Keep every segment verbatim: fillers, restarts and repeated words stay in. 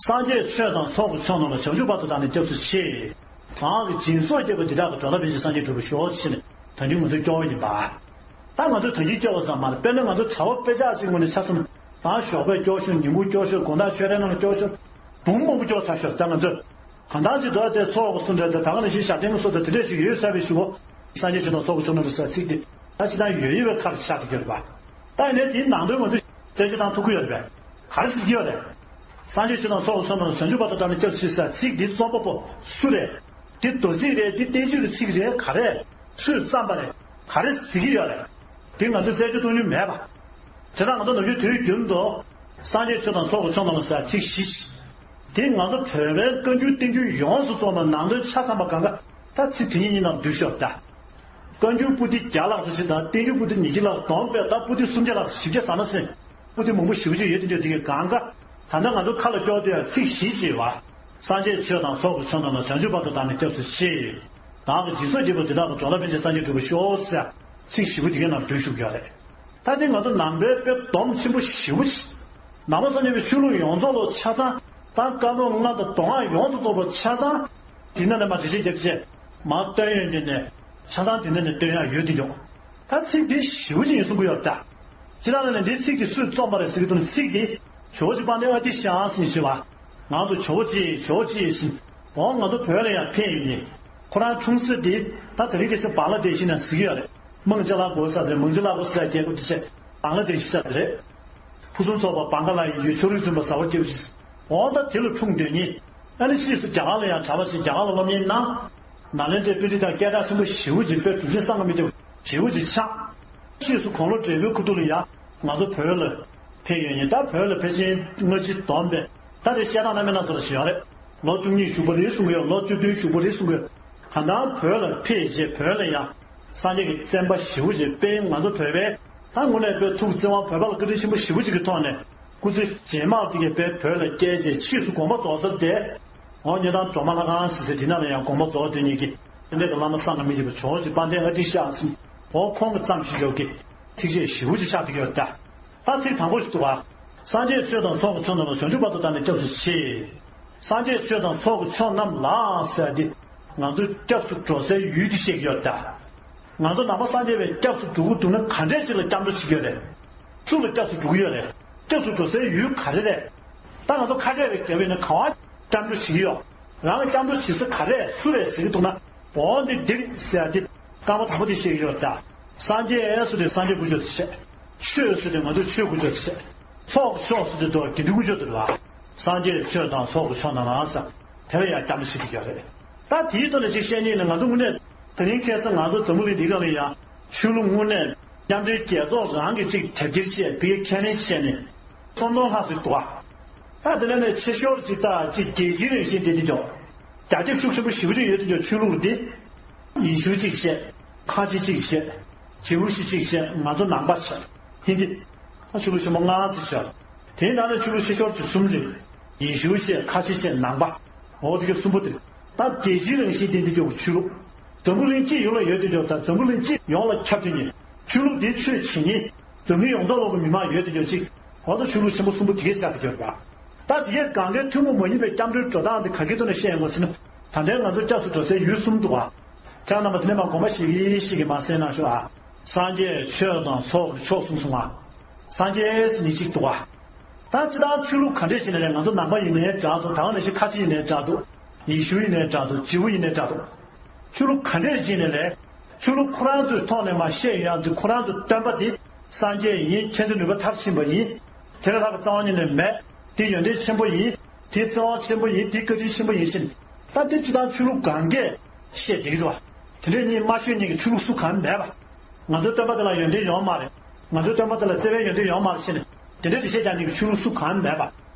སངས་རྒྱས་ཆོས་དང་ཚོགས་ཀྱི་མཆོག་རྣམས་ལ། བྱང་ཆུབ་བར་དུ་བདག་ནི་སྐྱབས་སུ་མཆི། གང་གིས་སྦྱིན་སོགས་བགྱིས་པ་འདི་དག་གི། འགྲོ་ལ་ཕན་ཕྱིར་སངས་རྒྱས་འགྲུབ་པར་ཤོག་ཅེས་ནས་ད་གིན་ང་ཚོས་སྐྱོར་བ་ཡིན་པ། ད་ང་ཚོས་ད་གིན་སྐྱོར་བ་ཙམ་མ་རེད། དཔེར་ན་ང་ཚོ་གྲྭ་པ་དཔེ་ཆ་གཅིག་ངོས་ནས་ཆ་མཚོན་ན། ད་ཞོགས་པས་སྐྱོར་ཤོག་ཉིན་གུང་སྐྱོར་ཤོག་དགོང་དག་མཆོད་རྟེན་ནང་ལ་སྐྱོར་ཤོག་འབུམ་མང་པོ་སྐྱོར་ཚར་ཤོག་ད་ང་ཚོས་གང་ལྟར་ཅིག་འདུག་དེ་ཚོགས་གསུམ་རེད། ད་ག་ནང་བཞིན་ཞབས་བརྟན་གྱི་སོགས་དང་དེ་འདྲས་ཅིག་ཡོད་ཚར་བའི་གཞུག་གུ། སངས་རྒྱས་ཆོས་དང་ཚོགས་ཀྱི་མཆོག་རྣམས་ལ་ཟེར་ཚིག་དེ་ད་ཅི་ལྟར་ཡོད་ཡོད་པའི་ཁར་ཆགས་ཏེ་ཡོད་རེད་པ། ད་ཡིན་ནའི་དེའི་ནང་དོན་ང་ཚོས་རྩད་གཅོད་བཏང་ཐུབ་ཀྱི་ཡོད་རེད་པས། ག་རེ་ཟེར་གྱི་ཡོད་རེད། སངས་རྒྱས་ཆོས་དང་ཚོགས་ཀྱི་མཆོག་རྣམས་ལ། བྱང་ཆུབ་བར་དུ་བདག་ནི་སྐྱབས་སུ་མཆི་ཟེར་ཚིག་འདི་རྩོམ་པ་པོ་སུ་རེད། འདི་མདོ་ཚིག་རེད། འདི་བསྟན་བཅོས་ཀྱི་ཚིག་རེད། ག་རེ། སུས་བརྩམས་པ་རེད། ག་རེ་ཟེར་གྱི་ཡོད་རེད། འདི་ང་ཚོས་རྩད་གཅོད་གཏོང་རྒྱུ་མེད་པ། བྱས་ཙང་ང་ཚོ་ནམ་རྒྱུན་དུས་རྒྱུན་དུ། སངས་རྒྱས་ཆོས་དང་ཚོགས་ཀྱི་མཆོག་རྣམས་ལ་ཟེར་ཚིག་བཞི། དེ་ང་ཚོ་བོད་པའི་བཀའ་འགྱུར་བསྟན་འགྱུར་ཡོངས་སུ་རྫོགས་པའི་ནང་དོན་ཆ་ཚང་བ་གང་ག་ད་ཚིག་དེ་ཉིད་གཉིས་ནང་བསྡུས་ཤོག་ད། བཀའ་འགྱུར་པོ་ཏི་བརྒྱ་ལྷག་ཙམ་ཞིག་དང་བསྟན་འགྱུར་པོ་ཏི་ཉིས་བརྒྱ་ལྷག་བསྡོམས་པས་ད་པོ་ཏི་སུམ་བརྒྱ་ལྷག་ཙམ་བཞི་བརྒྱ་ཟ་མ་ཟིན། པོ་ཏི་མང་པོ་ཞེ་པོ་ཅིག་ཡོད་དེ་འདྲ་དེ་གའི་གང་ག་ད་ལྟ་ང་ཚོ་ཁ་ལ་སྐྱོར་དུས་ཡང་ཚིག་བཞི་ཅིག་ཡོད་པ། སངས་རྒྱས་ཆོས་དང་ཚོགས་ཀྱི་མཆོག་རྣམས་ལ། བྱང་ཆུབ་བར་དུ་བདག་ནི་སྐྱབས་སུ་མཆི། བདག་གིས་སྦྱིན་སོགས་བགྱིས་པ་འདི་དག་གི། འགྲོ་ལ་ཕན་ཕྱིར་སངས་རྒྱས་འགྲུབ་པར་ཤོག་ཟེར་ཚིག་བཞི་པོ་དེ་གའི་ནང་བསྡུས་བཞུགས་ཡོད་རེད། ད་དེ་ང་ཚོ་ནང་པའི་དཔེ་སྡོམ་ཆེན་པོ་ཞེ་པོ་ཅིག་ནང་པ་སངས་རྒྱས་པའི་ཆོས་ལུགས་ཡོངས་རྫོགས་ལ་ཆ་ཚང་། ད་བཀའ་སློབ་ལྔ་དང་མདོ་སྔགས་ཡོངས་སུ་རྫོགས་པ་ཆ་ཚང་། དེ་ནང་ནས་མར་འགྲེལ་བཤད་རྒྱབ་བྱས་མར་སྟོན་ཡོང་དུས་ནས་ཆ་ཚང་དེ་ནང་ནས་སྟོན་ཡག་ཡོད་དེ་འདྲ། ད་ཚིག་འདི་ཞེ་པོ་ཅིག་ཡིན་གསུང་གི་ཡོད་ད། སྤྱིར་བཏང་ནས་འདི་ཚིག་འདི་སུས་རྩོམ་པ་རེད་ཟེར་གྱི་འདུག་ན། ཚིག་འདི་ཇོ་བོ་རྗེ་དཔལ་ལྡན་ཨ་ཏི་ཤ་ཟེར་མཁན་ཞིག་པ། ང་ཚོ་ཇོ་བོ་རྗེ་ཇོ་བོ་རྗེ་ཟེར། འོ་ང་ཚོ་བོད་ལ་ཡང་ཕེབས་ཡོད་ནི། ཁོ་རང་ཆུང་ས་འདི་ད་དེ་རིང་ཁ་སང་བང་ལ་དེ་ཤི་ན་ཟེར་གྱི་ཡོད་རེད། མང་ཅ་ལག་གོ་ས་དེ་མང་ཅ་ལག་གོ་ས་རྒྱལ་ཁབ་དེ་ཆེ། བང་ལ་དེ་ཤི་ས་དེ་རེད། ཕུན་སུམ་ཚོགས་པ་བང་ག་ལ་ཡི་ཡོད། ཕྱོགས་རིས་བཙུན་པ་ཟ་བ་སྐྱེ་བ་ཞིག་འོ་ད་དེ་ལ་འཁྲུངས་སྡོད་ནི། ཨ་ནི་ཕྱིས་སུ་རྒྱ་གར་ལ་ཡང་གྲྭ་པ་ཞིག་རྒྱ་གར་ལ་སློབ་གཉེར་གནང་། ནཱ་ལེནྡྲའི་པཎྜི་ཏ་སྐད་གྲགས་ཆེན་པོ་ཞེ་པོ་ཅིག་དཔེ་གྲུབ་ཆེན་སངྒ་མི་ཏྲ་ཞེ་པོ་ཅིག་ཆགས། ཕྱིས་སུ་དགུང་ལོ་བགྲེས་པོའི་ཁུ་ཐུག་ལ་ཡང་ང་ཚོ་བོད་ལ་ཕེབས་ཡོད་ནི། ད་བོད་ལ་ཕེབས་ཤིང་སྔ་ཕྱི་བསྡོམས་པས་ད་རེས་བཤད་སྟངས་སྣ་མིན་སྣ་ཚོགས་ལ་ཞིག་ཡོད་རེད། ལོ་བཅུ་གཉིས་བཞུགས་པ་རེད་གསུང་གི་ཡོད། ལོ་བཅུ་བདུན་བཞུགས་པ་རེད་གསུང་གི་ཡོད། གང་ལྟར་བོད་ལ་ཕེབས་རྗེས་བོད་ལ་ཡང་སངས་རྒྱས་ཀྱི་བསྟན་པ་ཞེ་པོ་ཅིག་དཔེ་ང་ཚོ་བོད་པའི་ད་དངོས་གནས་བོད་ཐུགས་བརྩེ་དབང་བོད་པ་ལ་བཀའ་དྲིན་ཆེན་པོ་ཞེ་པོ་ཅིག་གི་ཐོག་ནས་སྐུ་ཚེ་རྗེས་མ་དེ་གའི་བོད་ལ་སྐྱེས་རྗེས་ཕྱིས་སུ་དགོངས་པ་རྫོགས་ཚར་ཏེ། འོ་སྨྱོ་ལྟར་སྒྲོལ་མ་ལྷ་ཁང་ཟེར་ཟེར་དེ་ནང་ལ་ཡང་དགོངས་པ་རྫོགས་དེ་ཉིད་ཀྱི་དེ་འདྲ་གི་བླ་མ་སངས་མི་རྒྱས་པ་ཇོ་བོ་རྗེ་དཔལ་ལྡན་ཨ་ཏི་ཤ་ཟེར། འོ་ཁོང་གི་བརྩམས་ཤིང་ཡོད་ཀྱི་ཚིགས་བཅད་ཞེ་པོ་ཅིག་ཆགས་བསྡད་ཀྱི་ཡོད་ད། ད་ཚིག་དང་པོ་ཞིག་འདུག་ག་སངས་རྒྱས་ཆོས་དང་ཚོགས་ཀྱི་མཆོག་རྣམས་ལ། བྱང་ཆུབ་བར་དུ་བདག་ནི་སྐྱབས་སུ་མཆི། སངས་རྒྱས་ཆོས་དང་ཚོགས་ཀྱི་མཆོག་རྣམས་ལ་ཟེར་དེ་ང་ཚོ་སྐྱབས་སུ་འགྲོ་སའི་ཡུལ་དེ་བཤད་ཀྱི་ཡོད་ད། ང་ཚོ་ནང་པ་སངས་རྒྱས་པའི་སྐྱབས་སུ་འགྲོ་གི་འདུག་ན་ག་འདྲས་ཅིག་ལ་སྐྱབས་འགྲོ་བྱེད་ཀྱི་ཡོད་རེད། སུ་ལ་སྐྱབས་སུ་འགྲོ་གི་ཡོད་རེད། སྐྱབས་སུ་འགྲོ་སའི་ཡུལ་ག་རེ་རེད། ད་ང་ཚོ་ཁ་སྐད་ལ་བརྒྱབ་པ་ཡིན་ན་ག་པར་སྐྱབས་འགྲོ་བྱེད་ཀྱི་ཡོད། རང་ལ་སྐྱབས་འགྲོ་བྱེད་ས་ག་རེ་སུ་རེད་ཟེར་གྱི་འདུག་ན། འོ་འདི་འདིར་ཟེར་ཡ་འདི་རྐང་པ་དང་པོ་འདི་བཤད་ཀྱི་ཡོད་ད། སངས་རྒྱས་ཟེར་དུས་སངས་རྒྱས་དཀོན་མཆོག་དེ་བཤད། ཆོས་ཟེར་དུས་ང་ཚོས་ཆོས་དཀོན་མཆོག་དེ་བཤད། ཚོགས་མཆོག་ཟེར་དུས་དགེ་འདུན་དཀོན་མཆོག་དེ་རེད་བ། སངས་རྒྱས་ཆོས་དང་ཚོགས་ཀྱི་མཆོག་རྣམས་ལ་ཟེར། དེ་ལ་ཡང་སྐྱབས་འགྲོ་བྱེད་ཀྱི་ཡོད་རེད། ད་དེའི་ཐོག་ནས་ཅིག་བཤད་ཉེན་ནི་ང་ཚོ་དངོས་གནས་དེ་རིང་ཁ་སང་ང་ཚོ་འཛམ་བུ་གླིང་འདི་སྒང་ལ་ཡང་ཆོས་ལུགས་དངོས་གནས་མཉམ་འབྲེལ་རྒྱལ་ཚོགས་རང་གིས་ཅིག་དེབ་སྐྱེལ་བྱས་བོད་ཡིག་ཁས་ལེན་བྱས་ནས་སུམ་སྟོང་ལྷག་ཙམ་འདུག་ཨ། ད་དེ་ལས་ནས་ཆེ་ཤོས་ཅིག་ད་ཅིག་རྒྱལ་སྤྱིའི་རང་བཞིན་ལྡན་གྱི་འདུག་རྒྱ་ཁྱབ་ཤུགས་ཆེན་པོ་ཞེ་པོ་ཅིག་ཡོད་དུས་ཀྱང་ཆོས་ལུགས་འདི་ཡེ་ཤུ་གཅིག་བཤད། ཁ་ཆེ་གཅིག་བཤད། ཇིའུ་ཤི་གཅིག་བཤད། ང་ཚོ་ནང་པ་བཤད། ཧིན་དི། ད་ཆོས་ལུགས་ཆེན་པོ་ལྔ་ཙམ་བཤད། དེའི་ནང་ནས་ཆོས་ལུགས་ཆེ་ཤོས་ཀྱི་གསུམ་རེད། ཡེ་ཤུ་བཤད། ཁ་ཆེ་བཤད། ནང་པ། འོ་དེ་ག་གསུམ་པོ་དེ། ད་རྒྱལ་སྤྱིའི་རང་བཞིན་ལྡན་དུས་ཀྱང་ཆོས་ལུགས། འཛམ་བུ་གླིང་སྤྱི་ཡོངས་ལ་ཡོད་དུས་ཀྱང་ད་འཛམ་བུ་གླིང་སྤྱི་ཡོངས་ལ་ཁྱབ་དུས་ནས་ཆོས་ལུགས་འདི་ཆོས་བྱེད་ཉིན། འཛམ་གླིང་ཡོངས་རྫོགས་ལོག་གི་མི་མང་ཡོད་དུ་ཡོད་ཅིག་འོ་ད་ཆོས་ལུགས་ཆེན་པོ་གསུམ་པོ་དེ་གས་ཆགས་ཀྱི་ཡོད་རེད་པ། ད་དེ་གས་གང་གའི་ཐུན་མོང་མ་ཡིན་པའི་སྐྱབས་འགྲོའི་འགྲོ་སྟངས་དེ་ག་གི་ཐོག་ནས་བཤད་ཡོང་གོ་ཟེར་ན། ད་ལྟའི་ང་ཚོ་སྐྱབས་སུ་འགྲོ་སའི་ཡུལ་གསུམ་འདུག་ག་ཁྱེད་རྣམ་པ་དེ་ནས་མར་དགོངས་པ་བཞེས་ཀྱི་ཞིག་གིས་མར་གསན་གནང་ཤོག་ཨ། སངས་རྒྱས་ཆོས་དང་ཚོགས་ཀྱི་མཆོག་གསུམ་གསུང་བ། སངས་རྒྱས་ཟེར་ནི་གཅིག་འདུག་ག་ད་སྤྱིར་བཏང་ཆོས་ལུགས་ག་འདྲས་ཅིག་ནས་རེད། ང་ཚོ་ནང་པ་ཡིན་ནའི་འདྲ་འདུག་ད་ག་ནང་བཞིན་ཁ་ཆེ་ཡིན་ནའི་འདྲ་འདུག་ཡེ་ཤུ་ཡིན་ནའི་འདྲ་འདུག་ཇིའུ་ཡིན་ནའི་འདྲ་འདུག་ཆོས་ལུགས་ག་འདྲས་ཅིག་ནས་ལས། ཆོས་ལུགས་ཁོ་རང་ཚོའི་ཐོག་ནས་མར་བཤད་ཡོང་ཡག་འདི་ཁོ་རང་ཚོའི་སྟོན་པ་འདི་སངས་རྒྱས་ཡིན། མཁྱེན་བརྩེ་ནུས་པ་མཐར་ཕྱིན་པ་ཡིན། དེ་ལས་ལྷག་པའི་རྩ་བ་ཉིད་ནས་མེད། འདི་ཡོན་ཏན་ཆེན་པོ་ཡིན། འདི་བརྩེ་བ་ཆེན་པོ་ཡིན། འདི་བཀའ་དྲིན་ཆེན་པོ་ཡིན་ཟེར། ད་འདི་སྤྱིར་བཏང་ཆོས་ལུགས་གང་གས་བཤད་བསྡད་ཀྱི་འདུག་བ། དེ་འདྲས་གཉིས་མ་ཤོད་མཁན་གྱི་ཆོས་ལུགས་སུ་གང་མེད་པ། ང་ཚོའི་སྟོན་པ་དེ་ལ་ཡོན་ཏན་ཡོད་མ་རེད། ང་ཚོའི་སྟོན་པ་དེ་ལ་བརྩེ་བའི་ཡོན་ཏན་ཡོད་མ་རེད་ཟེར་ནས་དེ་འདྲས་ཅིག་བཤད་རྒྱག་མཁན་གྱི་ཆོས་ལུགས་སུ་གང་མེད་པ།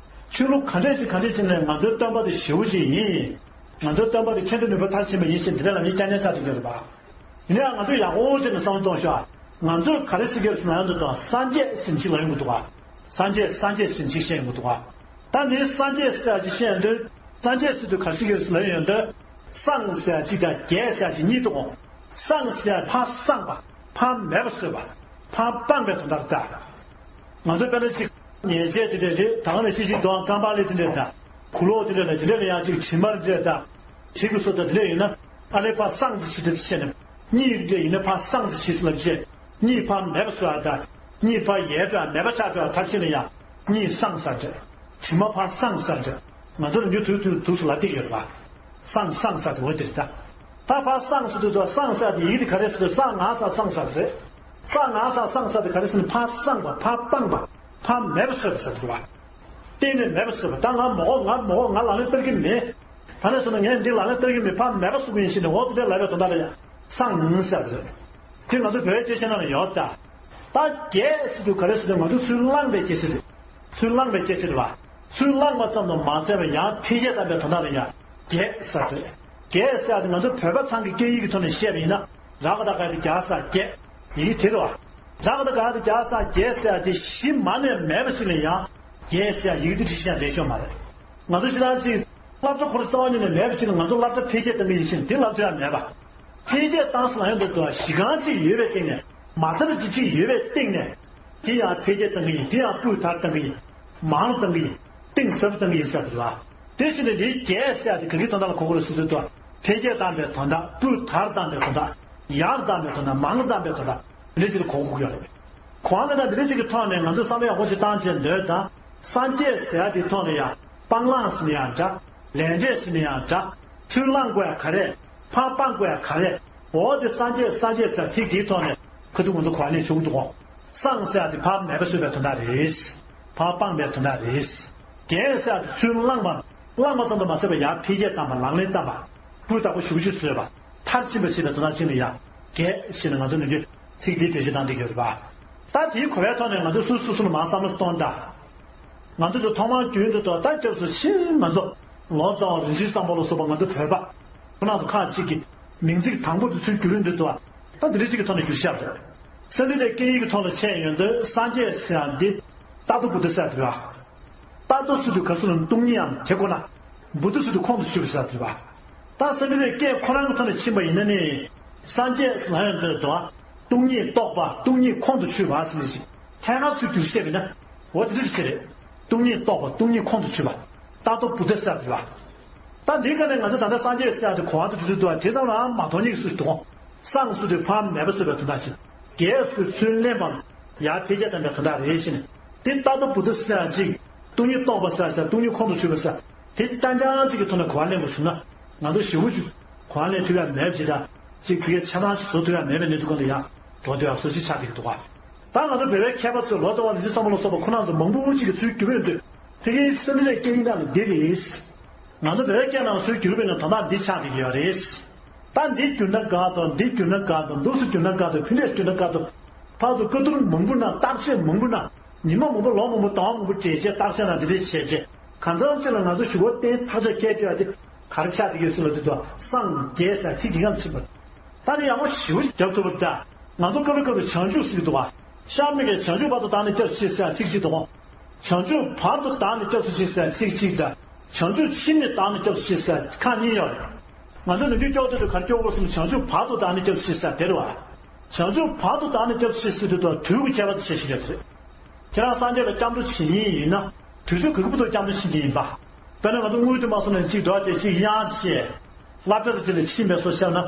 ཆོས་ལུགས་ག་འདྲས་ཅིག་ག་འདྲས་ཅིག་ནས་ང་ཚོའི་སྟོན་པ་དེ་ཞེ་པོ་ཅིག་ཡིན། ང་ཚོའི་སྟོན་པ་དེ་མཁྱེན་བརྩེ་ནུས་པ་མཐར་ཕྱིན་པ་ཡིན་ཟེར་འདི་འདྲ་ལབ་མཁན་རྐྱང་རྐྱང་ཆགས་བསྡད་ཀྱི་ཡོད་རེད་པ། ཡིན་ན་ཡང་ང་ཚོས་ཡག་པོ་བྱས་ནས་བསམ་བློ་གཏོང་ཤོག་ཨ། ང་ཚོས་ག་རེ་ཟེར་གྱི་ཡོད་ཟེར་ན་ཡང་འདི་དང་སངས་རྒྱས་ཟེར་ནས་ཅིག་ལབ་ཡོང་གི་འདུག་ག་སངས་རྒྱས་སངས་རྒྱས་ཟེར་ནས་ཅིག་བཤད་ཡོང་གི་འདུག་ག་ད་ནི་སངས་རྒྱས་ཟེར་ཡག་ཅིག་བཤད་ཡོང་དུས་སངས་རྒྱས་ཟེར་དུས་ག་རེ་ཟེར་གྱི་ཡོད་ཟེར་ལབ་ཡོང་དུས་སངས་ཟེར་ཡག་ཅིག་དང་རྒྱས་ཟེར་ཡག་ཅིག་གཉིས་འདུག་ག་སངས་ཟེར་ཡག་ཕར་སངས་པ། ཕར་མེད་པ་བཟོས་པ། ཕར་སྤངས་པའི་དོན་དག་རེད་ད། ང་ཚོ་དཔེར་ན་ཅིག་ཉེས་ཆད་དེ་འདྲ་རེད། ད་ག་ནང་བཞིན་ཅིག་འདུག་ག་རྐང་པ་ལས་དེ་འདྲ་རེད་ད། གུ་ལོག་དེ་འདྲ་ལ་དེ་འདྲ་ལ་ཡང་ཅིག་དྲི་མ་འདྲ་དང་། དྲི་གི་བཟོ་ལྟ་དེ་འདྲ་ཡིན་ན། ཨ་ནི་ཕར་སངས་ཟེར་བྱེད་དེ་བཤད་ནས། གཉིད་འདྲ་ཡིན་ན་ཕར་སངས་ཟེར་བྱེད་ཟེར་ལབ་བྱས། གཉིད་ཕར་མེད་པ་བཟོ་ཡ་དང་། གཉིད་ཕར་ཡལ་འགྲོ་ཡ་མེད་པ་ཆགས་འགྲོ་ཡ་མཐར་ཕྱིན་ལ་ཡང་གཉིད་སངས་ས་འདྲ། དྲི་མ་ཕར་སངས་ས་འདྲ། ང་ཚོ་ལ་མྱུར་དུས་དུས་དུས་སུ་ལབ་བསྡད་ཡོད་རེད་པ། སངས་སངས་ས་དེ་འོ་དེ་རེད་ད། ད་ཕར་སངས་ས་དེ་ཚོ་སངས་ས་དེ་ཡིག་དེ་ག་རེ་ཟེར། སངས་ང་ས་སངས་ས་རེད། སངས་ང་ས་སངས་ས་དེ་ག་རེ་ཟེར་ན། ཕར་སངས་པ། ཕར་བཏང་པ། ཕར་མེད་པ་བཟོས་པ་ཟེར་དགོས་པ། གཏན་ནས་མེད་པ་བཟོས་པ། ད་ང་མོ་ང་མོ་ང་ལག་ལེན་བསྟར་གྱི་མེད། ད་ནས་བཟུང་ནས་ངས་འདི་ལག་ལེན་བསྟར་གྱི་མེད། ཕར་མེད་པ་བཟོ་གི་ཡིན་ཞེས་ནས་འོ་དེ་འདྲ་ལབ་པའི་དོན་དག་ལ་ཡང་སངས་ཟེར་ཟེར། དེ་ང་ཚོ་བོད་སྐད་བཤད་ན་ཡང་ཡོད་ད། ད་རྒྱས་ཟེར་དུས་ག་རེ་ཟེར་དུས། ང་ཚོ་ཚུར་བླངས་པའི་རྒྱས་ཟེར་དུས། ཚུར་བླངས་པའི་རྒྱས་ཟེར་བ། ཚུར་བླངས་པ་ཙམ་དུ་མ་ཟད་པར་ཡང་འཕེལ་རྒྱས་བཏང་པའི་དོན་དག་ལ་ཡང་རྒྱས་ཟེར་ཟེར། རྒྱས་ཟེར་ཡ་དེ་ང་ཚོ་བོད་པ་ཚང་གི་སྐད་ཡིག་གི་ཐོག་ནས་བཤད་པ་ཡིན་ན། ར་ག་བཏགས་རྒ་ཡ་བཏགས་རྒྱ་ས་རྒྱས། ཡིག་དེ་རེད་བ། ར་ག་བཏགས་རྒ་ཡ་བཏགས་རྒྱ་ས་རྒྱས་ཟེར་ཡ་དེ་གཞི་མ་ནས་མེད་པ་ཞིག་ལ་ཡང་རྒྱས་ཟེར་ཡ་ཡིག་དེ་བྲིས་ཤིང་འགྲེལ་ཆོག་མ་རེད། ང་ཚོ་ཕྱི་ནང་གཅིག་སློབ་གྲྭ་ཁོ་རང་རྩ་བ་ཉིད་ནས་མེད་པ་ཞིག་ལ་ང་ཚོ་སློབ་གྲྭ་འཕེལ་རྒྱས་གཏང་གི་ཡིན་ཞིང་། དེ་ལབ་ཐུབ་ཡ་མེད་པ། འཕེལ་རྒྱས་བཏང་ཟེར་ལབ་ཡོང་དུས་དུ་གཞི་རྐང་གཅིག་ཡོད་པའི་སྟེང་ནས། མ་མཐའ་གཅིག་གཅིག་ཡོད་པའི་སྟེང་ནས། དེ་ཡང་འཕེལ་རྒྱས་གཏང་གི་ཡིན། དེ་ཡང་སྤུས་དག་གཏང་གི་ཡིན། མང་གཏང་གི་ཡིན། གཏིང་ཟབ་གཏང་གི་ཡིན་ཟེར་དུས་ལ། དེ་བཞིན་དུ་འདིའི་རྒྱས་ཟེར་ཡ་དེ་ག་གི་དོན་དག་ལ་གོ་དགོས་རེད་ཟེར་དུས་དུ། འཕེལ་རྒྱས་བཏང་པའི་དོན་དག། སྤུས་དག་བཏང་པའི་དོན་དག། ཡར་བཏང་པའི་དོན་དག། མང་བཏང་པའི་དོན་དག། འདི་འདྲ་ཞིག་ལ་གོ་དགོས་ཀྱི་ཡོད་རེད། གོ་བ་ལེན་སྟངས་འདི་འདྲ་ཞིག་གི་ཐོག་ནས་ང་ཚོས་བསམ་བློ་ཡག་པོ་ཞིག་བཏང་བྱས་འདོད་དང་། སངས་རྒྱས་ཟེར་ཡ་དེའི་ཐོག་ལ་ཡང་སྤང་བླང་ཟེར་ནས་ཡང་འདྲ། ལས་འབྲས་ཟེར་ནས་ཡང་འདྲ། ཚུར་བླང་དགོས་ཡ་ག་རེ། ཕར་སྤང་དགོས་ཡ་ག་རེ། འོ་དེ་སངས་རྒྱས་སངས་རྒྱས་ཟེར་ཚིག་དེའི་ཐོག་ནས་ཁ་ཐུག་ང་ཚོ་གོ་བ་ལེན་ཆོག་གི་འདུག་གོ། སངས་ཟེར་ཡ་དེ་ཕར་མེད་པ་བཟོས་པའི་དོན་དག་རེད། ཕར་སྤངས་པའི་དོན་དག་རེད། རྒྱས་ཟེར་ཡ་དེ་ཚུར་བླངས་པ། བླངས་པ་ཙམ་དུ་མ་ཟད་པར་ཡར་འཕེལ་རྒྱས་བཏང་པ། ལག་ལེན་བསྟར་བ། སྤུས་དག་པོ་ཞེ་པོ་ཅིག་བཟོས་པ། མཐར་ཕྱིན་པ་ཞེས་པའི་དོན་དག་ཅིག་ལ་ཡང་རྒྱས་ཞེས་ནས་ང་ཚོ་ནམ་རྒྱུན་ཚིག་འདི་བེད་སྤྱོད་བཏང་བསྡད་ཀྱི་ཡོད་རེད་པ། ད་དེའི་གོ་བའི་ཐོག་ནས་ང་ཚོ་སོ་སོ་སོ་ལ་མར་བསམ་བློ་གཏོང་དང་། ང་ཚོ་ཚོ་ཐོག་མར་རྒྱུན་དུ་དོ་ད་སྐྱབས་སུ་མཆི་མ་ཚོ། ལོ་ཙཱ་བ་རིན་ཆེན་བཟང་པོ་ལ་སོགས་པ་ང་ཚོ་བོད་པ་ཁོ་རང་ཚོ་ཁག་ཅིག་གིས་མིང་ཚིག་དང་པོ་དེ་ཚུར་བསྒྱུར་ཡོང་དུས་དོ། ད་འདི་འདྲ་ཅིག་གི་ཐོག་ནས་བསྒྱུར་བཞག་འདུག། སེ་འབྲུ་ལྷའི་སྐད་ཡིག་གི་ཐོག་ལ་ཆད་ཡོང་དུས་སངས་རྒྱས་ཟེར་ཡ་འདི་རྟག་ཏུ་བུདྡྷ་ཟེར་ཡ་འདུག་ག། རྟག་ཏུ་ཟེར་དུས་ག་ཚོད་ལ་སྟོང་ཉིད་ཡང་དེ་ཁོ་ན། བུདྡྷ་ཟེར་དུས་ཁོང་དུ་ཆུད་པ་ཟེར་དུས་པ། ད་སེ་འབྲུ་ལྷའི་སྐད་ཁོ་རང་གི་ཐོག་ནས་ཕྱིན་པ་ཡིན་ན་ནི། སངས་རྒྱས་ཟེར་ལབ་ཡོང་དུས་དོ། སྟོང་ཉིད་རྟོགས་པ། སྟོང་ཉིད་ཁོང་དུ་ཆུད་པ་ཟེར་ནས་ཅིག་ཐད་ཀར་ཚུར་བསྒྱུར་བཤད་པས་ན། འོ་དེ་འདྲ་ཞིག་རེད། སྟོང་ཉིད་རྟོགས་པ། སྟོང་ཉིད་ཁོང་དུ་ཆུད་པ། རྟག་ཏུ་བུདྡྷ་ཟེར་དུས་པ། ད་འདིའི་སྒང་ནས་ང་ཚོ་ད་ལྟ་སངས་རྒྱས་ཟེར་ཡ་དེ་གོ་བ་དུ་འགྲོ་དུས་དོ། དེ་ཙམ་ལའང་མ་མཐོང་ནི་སུ་ཞིག་འདུག་གོ། སངས་ཟེར་དུས་ཕར་མེད་པ་བཟོས་པའི་དོན་དག་ཅིག། རྒྱས་ཟེར་དུས་ཚུར་ལེན་པའམ། ཡར་འཕེལ་རྒྱས་བཏང་པའི་དོན་དག་རེད་ཟེར་ནས། དེ་རྟག་ཏུ་བུདྡྷ་ཟེར་ཡ་ཅིག། སྟོང་ཉིད་རྟོགས་པ་ཟེར་ཡ་ཅིག། སྟོང་ཉིད་ཁོང་དུ་ཆུད་པ་ཟེར། དེ་རྐྱང་རྐྱང་ཅིག་གི་ཐོག་ནས་གོ་བ་ལེན་དགོས་བྱུང་ན། ང་ཚོ་ཞེ་པོ་ཅིག་གོ་བ་ལེན་ཐུབ་ཡ་མེད་པ་ཅིག་དང་། ཅིག་ཕ་གིའི་ཆ་ཚང་ཅིག་བཟོ་ཐུབ་ཡ་མེད་པའི་གནས་ཚུལ་སྒང་ལ་ཡང་འགྲོ་སྡོད་ཡ་བཟོ་ཅིག་ཆགས་བསྡད་ཀྱི་འདུག་ག། ད་ང་ཚོ་བོད་པའི་མཁས་པ་ཚོས་ལོ་ཙཱ་བ་རིན་ཆེན་བཟང་པོ་ལ་སོགས་པ་ཁོ་རང་ཚོ་མང་པོ་ཅིག་གིས་ཚུར་བསྒྱུར་ཡོང་དུས། ཕ་གིའི་སེ་འབྲུ་ལྷའི་སྐད་ཡིག་ནང་ལ་འདི་རེད། ང་ཚོ་བོད་སྐད་ནང་ཚུར་བསྒྱུར་བས་ན་དོན་དག་འདི་ཆགས་བསྡད་ཀྱི་ཡོད་རེད། ད་འདི་བསྒྱུར་ན་དགའ་འདུག། འདི་བསྒྱུར་ན་དགའ་འདུག། འདུག་སེ་བསྒྱུར་ན་དགའ་འདུག། ཕུན་སུམ་བསྒྱུར་ན་དགའ་འདུག། ཕར་ཚུར་བཀའ་བསྡུར་མང་པོ་གནང་། བརྟག་དཔྱད་མང་པོ་གནང་། ཉི་མ་མང་པོ་ལོ་མང་པོ་ཟླ་བ་མང་པོ་བྱས་རྗེས་བརྟག་དཔྱད་གནང་། འདི་འདྲ་བྱས་རྗེས་གང་འཚམ་ཅིག་ལ་ང་ཚོ་ཞུ་བ་གཏན་ཐག་ཆོད་སྐད་བརྗོད་ཡ་དེ་ག་རེ་ཆགས་བསྡད་ཀྱི་ཡོད་ཟེར་ལབ་དུས་དོ། སངས་རྒྱས་ཟེར་ཚིག་འདི་གང་ཕྱིན་པ། ད་ནི་ཡག་པོ་ཞེ་པོ་ཞིག་རྒྱབ་ཐུབ་པ་རེད་ད། ང་ཚོ་སྐབས་རེ་སྐབས་རེ་བྱང་ཆུབ་ཟེར་གྱི་འདུག་ག། ཤར་མི་གིས་བྱང་ཆུབ་བར་དུ་བདག་ནི་སྐྱབས་སུ་མཆི་ཟེར་ཚིག་གཅིག་འདུག་ག། བྱང་ཆུབ་བར་དུ་བདག་ནི་སྐྱབས་སུ་མཆི་ཟེར་ཚིག་གཅིག་དང་། བྱང་ཆུབ་ཕྱིར་ནི་བདག་ནི་སྐྱབས་སུ་མཆི་ཟེར་ཁག་གཉིས་ཡོད་རེད། ང་ཚོ་ནམ་རྒྱུན་སྐྱོར་དུས་སུ་ག་རེ་སྐྱོར་དགོས་སམ། བྱང་ཆུབ་བར་དུ་བདག་ནི་སྐྱབས་སུ་མཆི་ཟེར་དེ་རེད་བ། བྱང་ཆུབ་བར་དུ་བདག་ནི་སྐྱབས་སུ་མཆི་ཟེར་དུས་དོ་དུས་ཀྱི་ཁྱད་པར་དུ་བྱེད་ཤེས་ཀྱི་རེད། ཁྱེད་རང་སངས་རྒྱས་ལ་སྐྱབས་འགྲོ་བྱེད་མཁན་ཡིན་ན། དུས་ཚོད་ག་གི་བར་དུ་སྐྱབས་འགྲོ་བྱེད་མཁན་ཡིན་པ། དཔེར་ན་ང་ཚོ་དངུལ་དེ་མ་སོང་ནས་གཅིག་འགྲོ་བྱས་གཅིག་གཡར་བྱས། སློབ་གྲྭ་དེ་ལ་ཕྱིན་པའི་བཟོ་བྱས་ན།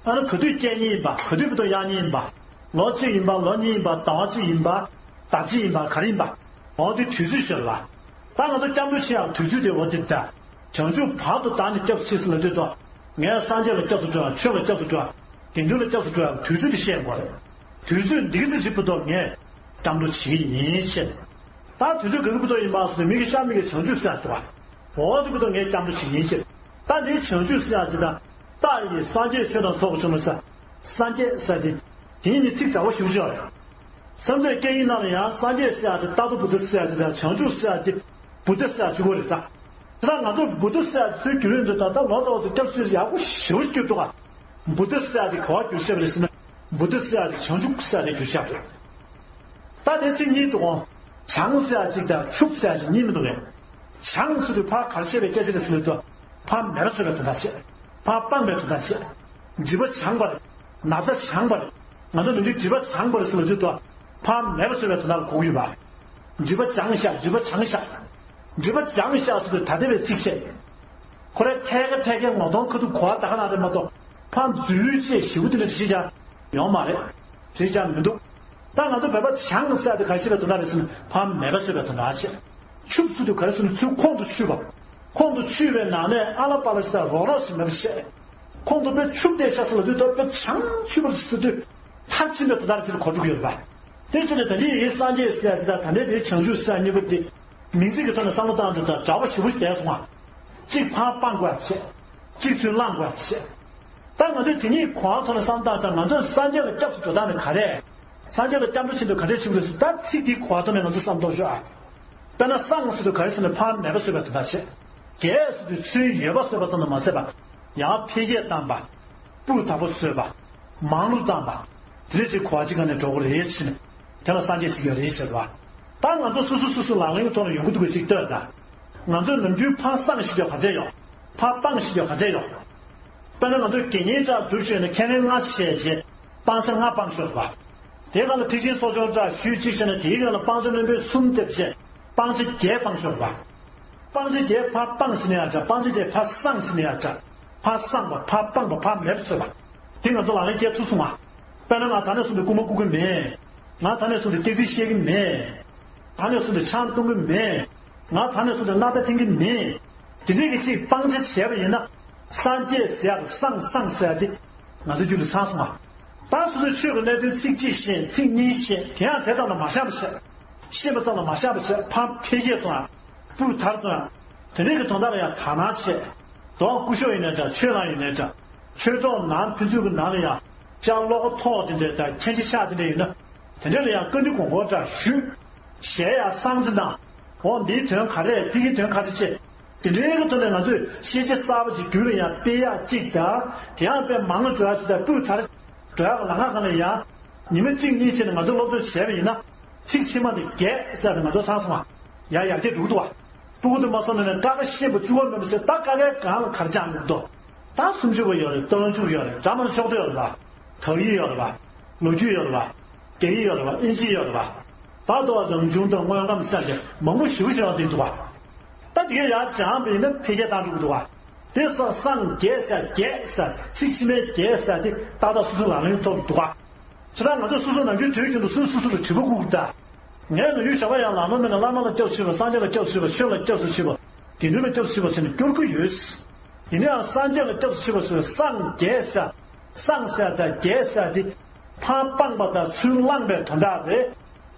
ཨ་ནི་ག་དུས་སྐྱེལ་མཁན་ཡིན་པ། ག་དུས་བར་དུ་གཡར་མཁན་ཡིན་པ། ལོ་གཅིག་ཡིན་པ། ལོ་གཉིས་ཡིན་པ། ཟླ་བ་གཅིག་ཡིན་པ། ཟླ་གཅིག་ཡིན་པ། ག་རེ་ཡིན་པ། འོ་དེ་དུས་ཚོད་ཤོད་ལ། ད་ང་ཚོ་སྐྱབས་འགྲོ་བྱེད་ཡག་དུས་ཚོད་དེ་འོ་དེ་ད། བྱང་ཆུབ་བར་དུ་བདག་ནི་སྐྱབས་སུ་མཆི་ཟེར་ལབ་དུས་དོ། ངས་སངས་རྒྱས་ལ་སྐྱབས་སུ་འགྲོ་ཡག། ཆོས་ལ་སྐྱབས་སུ་འགྲོ་ཡག། དགེ་འདུན་ལ་སྐྱབས་སུ་འགྲོ་ཡག་དུས་ཚོད་དེ་བཤད་དགོས་རེད། དུས་ཚོད་འདི་གི་ཚེ་གཅིག་པ་དོ་ངས་སྐྱབས་འགྲོ་བྱེད་ཀྱི་ཡིན་ཞེས། ད་དུས་ཚོད་ག་གི་བར་དུ་ཡིན་པ་སོགས་མི་གི་ཤར་མི་གི་བྱང་ཆུབ་ཟེར་ཡག་འདུག་ག། འོ་དེ་བར་དུ་ངས་སྐྱབས་འགྲོ་བྱེད་ཀྱི་ཡིན་ཞེས། ད་འདིའི་བྱང་ཆུབ་ཟེར་ཡག་ཅིག་དང་། རྟག་ཡི་སངས་རྒྱས་ཆོས་དང་ཚོགས་ཀྱི་མཆོག་མ་ཟེར། སངས་རྒྱས་ཟེར་ཏེ། དེ་གཉིས་ནི་ཚིག་འདྲ་བོ་ཞེ་པོ་ཅིག་ཡོད་རེད། སངས་རྒྱས་སྐད་ཡིག་ནང་ལ་ཡང་སངས་རྒྱས་ཟེར་ཡག་དེ་རྟག་ཏུ་བུདྡྷ་ཟེར་ཡག་དེ་དང་། བྱང་ཆུབ་ཟེར་ཡག་དེ་བུདྡྷ་ཟེར་ཡག་གཅིག་པོ་རེད་ད། དེ་དག་ང་ཚོ་བུདྡྷ་ཟེར་ཡག་ཚུར་བསྒྱུར་ཡོང་དུས་ད་ལྟ་ལོ་ཙཱ་བ་ཚོས་སྐྱབས་སུ་མཆི་ཡག་པོ་ཞེ་པོ་ཅིག་བསྒྱུར་འདུག་ག། བུདྡྷ་ཟེར་ཡག་དེ་ག་པར་བསྒྱུར་བཞག་པ་རེད་ཟེར་ན། བུདྡྷ་ཟེར་ཡག་དེ་བྱང་ཆུབ་ཟེར་ཡག་དེ་བསྒྱུར་བཞག་པ་རེད། ད་དེ་ཚིག་གཉིས་འདུག་གོ། བྱང་ཟེར་ཡག་གཅིག་དང་ཆུབ་ཟེར་ཡག་གཅིག་གཉིས་མི་འདུག་གས། བྱང་ཟེར་དུས་ཕར་ག་རེ་བཤད་པའི་སྐད་ཆ་རེད་ཟེར་ལབ་དུས། ཕར་མེད་པ་བཟོས་པའི་དོན་དག་བཤད། ཕར་སྤངས་པའི་དོན་དག་བཤད། སྒྲིབ་པ་སྦྱངས་པ་རེད། ན་ཚ་སྦྱངས་པ་རེད། ང་ཚོ་ནམ་རྒྱུན་སྒྲིབ་པ་སྦྱངས་པ་རེད་ཟེར་ལབ་དུས་དོ། ཕར་མེད་པ་བཟོས་པའི་དོན་དག་ལ་གོ་གི་ཡོད་པ། སྒྲིབ་པ་སྦྱངས་ཤག། སྒྲིབ་པ་སྦྱངས་ཤག། སྒྲིབ་པ་སྦྱངས་བཞག་ཟེར་དུས་ད་ལྟ་བའི་ཚིགས་བཅད། ཁོ་རང་ཐད་ཀ་ཐད་ཀའི་ངོ་གདོང་ཁ་ཐུག་གོ་བ་ད་ག་ན་རེད་མ་གཏོགས་ཕར་འཛུལ་ཡུལ་བཅས་ཞིབ་པོ་དེ་འདྲ་ཞིག་ཀྱང་ཡོང་མ་རེད། ཞིག་ཀྱང་མི་འདུག་ད་ང་ཚོ་བོད་པ་བྱང་ཟེར་དེ་ག་ཞིག་ལ་དོན་དག་རེད་ཟེར་ན་ཕར་མེད་པ་བཟོས་པའི་དོན་དག་བྱས། ཆུབ་ཟེར་དུས་ག་རེ་ཟེར་ན་ཚུར་ཁོང་དུ་ཆུད་པ། ཁོང་དུ་ཆུད་པའི་ནང་ནས་ཨ་ལ་པ་ལ་ཞིག་དང་རོགས་རོགས་ཞིག་མེད་པ་བཤད། ཁོང་དུ་དཔེ་ཆུབ་བསྡད་ཤག་ཟེར་ལབ་དུས་ད་དཔེ་བྱང་ཆུབ་པར་ཟེར་དུས་མཐར་ཕྱིན་པའི་དོན་དག་ཅིག་ལ་གོ་འགྲོ་གི་ཡོད་རེད་པ། དེ་བྱས་ནས་ད་ལྟའི་ཡི་གེ་སངས་རྒྱས་ཟེར་ཡ་དེ་དང་ད་ལྟའི་དེའི་བྱང་ཆུབ་ཟེར་ཡ་གཉིས་པོ་དེ་མིང་ཚིག་གི་ཐོག་ནས་བསམ་བློ་བཏང་དུས་ད་འདྲ་བ་ཞེ་པོ་ཞིག་བསྡད་སོང་ང་། གཅིག་ཕར་སྤང་དགོས་པ་བྱས། གཅིག་ཚུར་བླང་དགོས་པ་བྱས། ད་ང་ཚོས་དེ་གཉིས་གོ་བ་ཐོག་ནས་བསམ་བཏང་ད་ང་ཚོས་སངས་རྒྱས་ལ་སྐྱབས་སུ་འགྲོ་སྟངས་ནི་ག་རེ། སངས་རྒྱས་ལ་སྐྱབས་འགྲོ་བྱེད་དུས་ག་འདྲས་བྱེད་དགོས་ཟེར་ད་ཚིག་དེའི་གོ་བ་ཐོག་ནས་ང་ཚོས་བསམ་བློ་གཏོང་ཤོག་ཨ། དཔེར་ན་སངས་ཟེར་དུས་ག་རེ་ཟེར་ན་ཕར་མེད་པ་བཟོས་པའི་དོན་དག་བྱས། རྒྱས་ཟེར་དུས་ཚུར་ཡོད་པ་བཟོས་པ་ཙམ་དུ་མ་ཟད་པ། ཡང་འཕེལ་རྒྱས་བཏང་པ། སྤུས་དག་པོ་བཟོས་པ། མང་རུ་བཏང་པ། དེ་འདྲས་ཅིག་གོ་བ་ཅིག་ག་ནས་འགྲོ་དགོས་རེད་ཟེར་ནས་དེ་ལ་སངས་རྒྱས་ཟེར་གྱི་རེད་ཟེར་བ། ད་ང་ཚོ་སོ་སོ་སོ་སོ་ལག་ལེན་གྱི་ཐོག་ལ་ཡོང་གི་འདུག་གི་ཅིག་ལྟོས་དང་། ང་ཚོས་ནམ་རྒྱུན་ཕར་སངས་ཞེས་པ་ག་ཚད་ཡོད། ཕར་སྤངས་ཞེས་པ་ག་ཚད་ཡོད། དཔེར་ན་ང་ཚོས་དགེ་བསྙེན་ལྟར་སྒྲུབ་ཤེས་ན་ཁས་ལེན་ལྔ་བྱས་རྗེས་སྤང་བྱ་ལྔ་སྤངས་ཤོག་པ། དེའི་སྒང་ལ་ཐེག་ཆེན་གསོ་སྦྱོང་ལྟར་ཞུས་གཅིག་བྱས་ན་དེའི་སྒང་ལ་སྤང་བྱ་རྣོན་པོའི་གསུམ་ཐེབས་བྱས་སྤང་བྱ་བརྒྱད་སྤངས་ཤོག་པ། སྤང་བྱ་བརྒྱད་ཕར་སྤངས་ཟེར་ན་ཡང་འདྲ་སྤང་བྱ་བརྒྱད་ཕར་སངས་ཟེར་ན་ཡང་འདྲ། ཕར་སངས་པ་ཕར་སྤངས་པ་ཕར་མེད་པ་བཟོས་པ། དེ་ང་ཚོ་ལག་ལེན་བསྟར་ཐུབ་སོང་ང་། དཔེར་ན་ང་ད་ནས་བཟུང་སྟེ་རྐུན་མ་རྐུ་གི་མེད། ང་ད་ནས་བཟུང་སྟེ་སྐྱག་རྫུན་བཤད་ཀྱི་མེད། ད་ནས་བཟུང་སྟེ་ཆང་འཐུང་གི་མེད། ང་ད་ནས་བཟུང་སྟེ་སྣ་ཐག་འཐེན་གྱི་མེད། དེ་འདྲའི་གི་ཅིག་སྤང་བྱ་བྱས་པ་ཡིན་ན། སངས་རྒྱས་ཟེར་ཡག་སངས་སངས་ཟེར་ཡག་དེ་ང་ཚོའི་རྒྱུད་ལ་ཚང་སོང་ང་། ད་སོ་སོའི་ཆོས་ཀྱི་གནད་དོན་ཚིག་གཅིག་ཤེས་ཚིག་གཉིས་ཤེས་དེ་ཡང་དེ་ཙམ་ལ་མ་བཞག་པ་བྱས། ཤེས་པ་ཙམ་ལ་མ་བཞག་པ་བྱས་ཕར་འཕེལ་རྒྱས་གཏོང་ཡག་སྤུས་དག་གཏོང་ཡག་དེ་འདྲའི་གི་དོན་དག་ལ་ཡང་དག་སྣང་བྱས། དོ་སྐུ་ཞབས་ཡིན་ནའི་འདྲ་ཆོས་ལ་ཡིན་ནའི་འདྲ། ཆོས་ཐོག་ནང་ཕན་ཚུན་གྱི་ནང་ལ་ཡང་ཅག་བློ་ཁོག་མཐོ་དེ་འདྲ་དང་མཁྱེན་ཆ་ཤག་དེ་འདྲ་ཡིན་ན། དེ་འདྲ་ལ་ཡང་བཀའ་འདྲི་དགོས་མཁོ་འདྲ་ཞུས། གཞས་ཡང་བསམ་ཚུལ་དང་། འོ་འདིའི་དོན་ག་རེ་ཕ་གིའི་དོན་ག་རེ་བྱེད། དེ་འདྲའི་གི་ཐོག་ནས་ང་ཚོས་ཤེས་བྱ་གསར་པ་ཅིག་རྒྱུད་ལ་ཡང་སྤེལ་ཡག་གཅིག་དང་དེ་ཡང་དཔེ་མང་ང་འགྲོ་ཡག་ཅིག་དང་སྤུས་དག་འགྲོ་ཡག་གི་ལམ་ཁ་སྒང་ལ་ཡང་ཉི་མ་གཅིག་གཉིས་ཕྱིན་ནས་ང་ཚོས་སློབ་སྦྱོང་བྱས་པ་ཡིན་ན་ཚིག་ཕྱི་མ་དེ་རྒྱས་ཟེར་ནས་ང་ཚོ་ཚང་སོང་ང་། ཡང་ཡར་རྒྱས་འགྲོ་གི་འདུག་བ། སྤུ་གུ་དེ་མ་སོང་ནས་ནས་ཀ་ཁ་ཤེས་པ་བཅུ་པ་མིན་པ་ཟེར་ད་ཀ་ཁའི་སྒང་ལ་ག་རེ་སྦྱངས་ཡོད་འདུག་ད་སུམ་ཅུ་པ་ཡོད་རེད། སྟོང་ཕྲུག་ཡོད་རེད། གྲྭ་མང་ཤོག་དྲིལ་ཡོད་རེད་པ། དག་ཡིག་ཡོད་རེད་པ། ལོ་རྒྱུས་ཡོད་རེད་པ། རྒྱ་ཡིག་ཡོད་རེད་པ། ཨིན་ཇི་ཡོད་རེད་པ། ད་ལྟ་བ་རང་བྱུང་དང་དངོས་ཁམས་ཟེར་ཏེ་མང་པོ་ཞེ་པོ་ཞིག་ཡོང་བསྡད་འདུག་བ། ད་དེ་ག་ཡར་སྦྱངས་པ་ཡིན་ན་འཕེལ་རྒྱས་བཏང་འགྲོ་གི་འདུག་བ། དེ་སོགས་སངས་རྒྱས་ཟེར་རྒྱས་ཟེར་ཚིག་ཕྱི་མའི་རྒྱས་ཟེར་དེ་ཏག་ཏག་སོ་སོའི་ལག་ལེན་ཐོབ་འདུག་བ། ཇི་ལྟར་ང་ཚོ་སོ་སོ་ནམ་རྒྱུན་དུས་རྒྱུན་དུ་སོ་སོ་སོ་ལ་དྲི་བ་བཀོད་ཀྱི་ད། ངས་ནམ་རྒྱུན་ཞོགས་པ་ཡང་ལམ་ལ་མིན་ན་བླ་མ་ལ་སྐྱབས་སུ་མཆིའོ། སངས་རྒྱས་ལ་སྐྱབས་སུ་མཆིའོ། ཆོས་ལ་སྐྱབས་སུ་མཆིའོ། དགེ་འདུན་ལ་སྐྱབས་སུ་མཆིའོ་ཟེར་ནས་སྐྱོར་གྱི་ཡོད། ཡིན་ནའང་སངས་རྒྱས་ལ་སྐྱབས་སུ་མཆིའོ་ཟེར་སངས་རྒྱས་ཟེར། སངས་ཟེར་དང་རྒྱས་ཟེར་དེ། ཕར་སྤངས་པ་དང་ཚུར་བླངས་པའི་དོན་དག་རེད།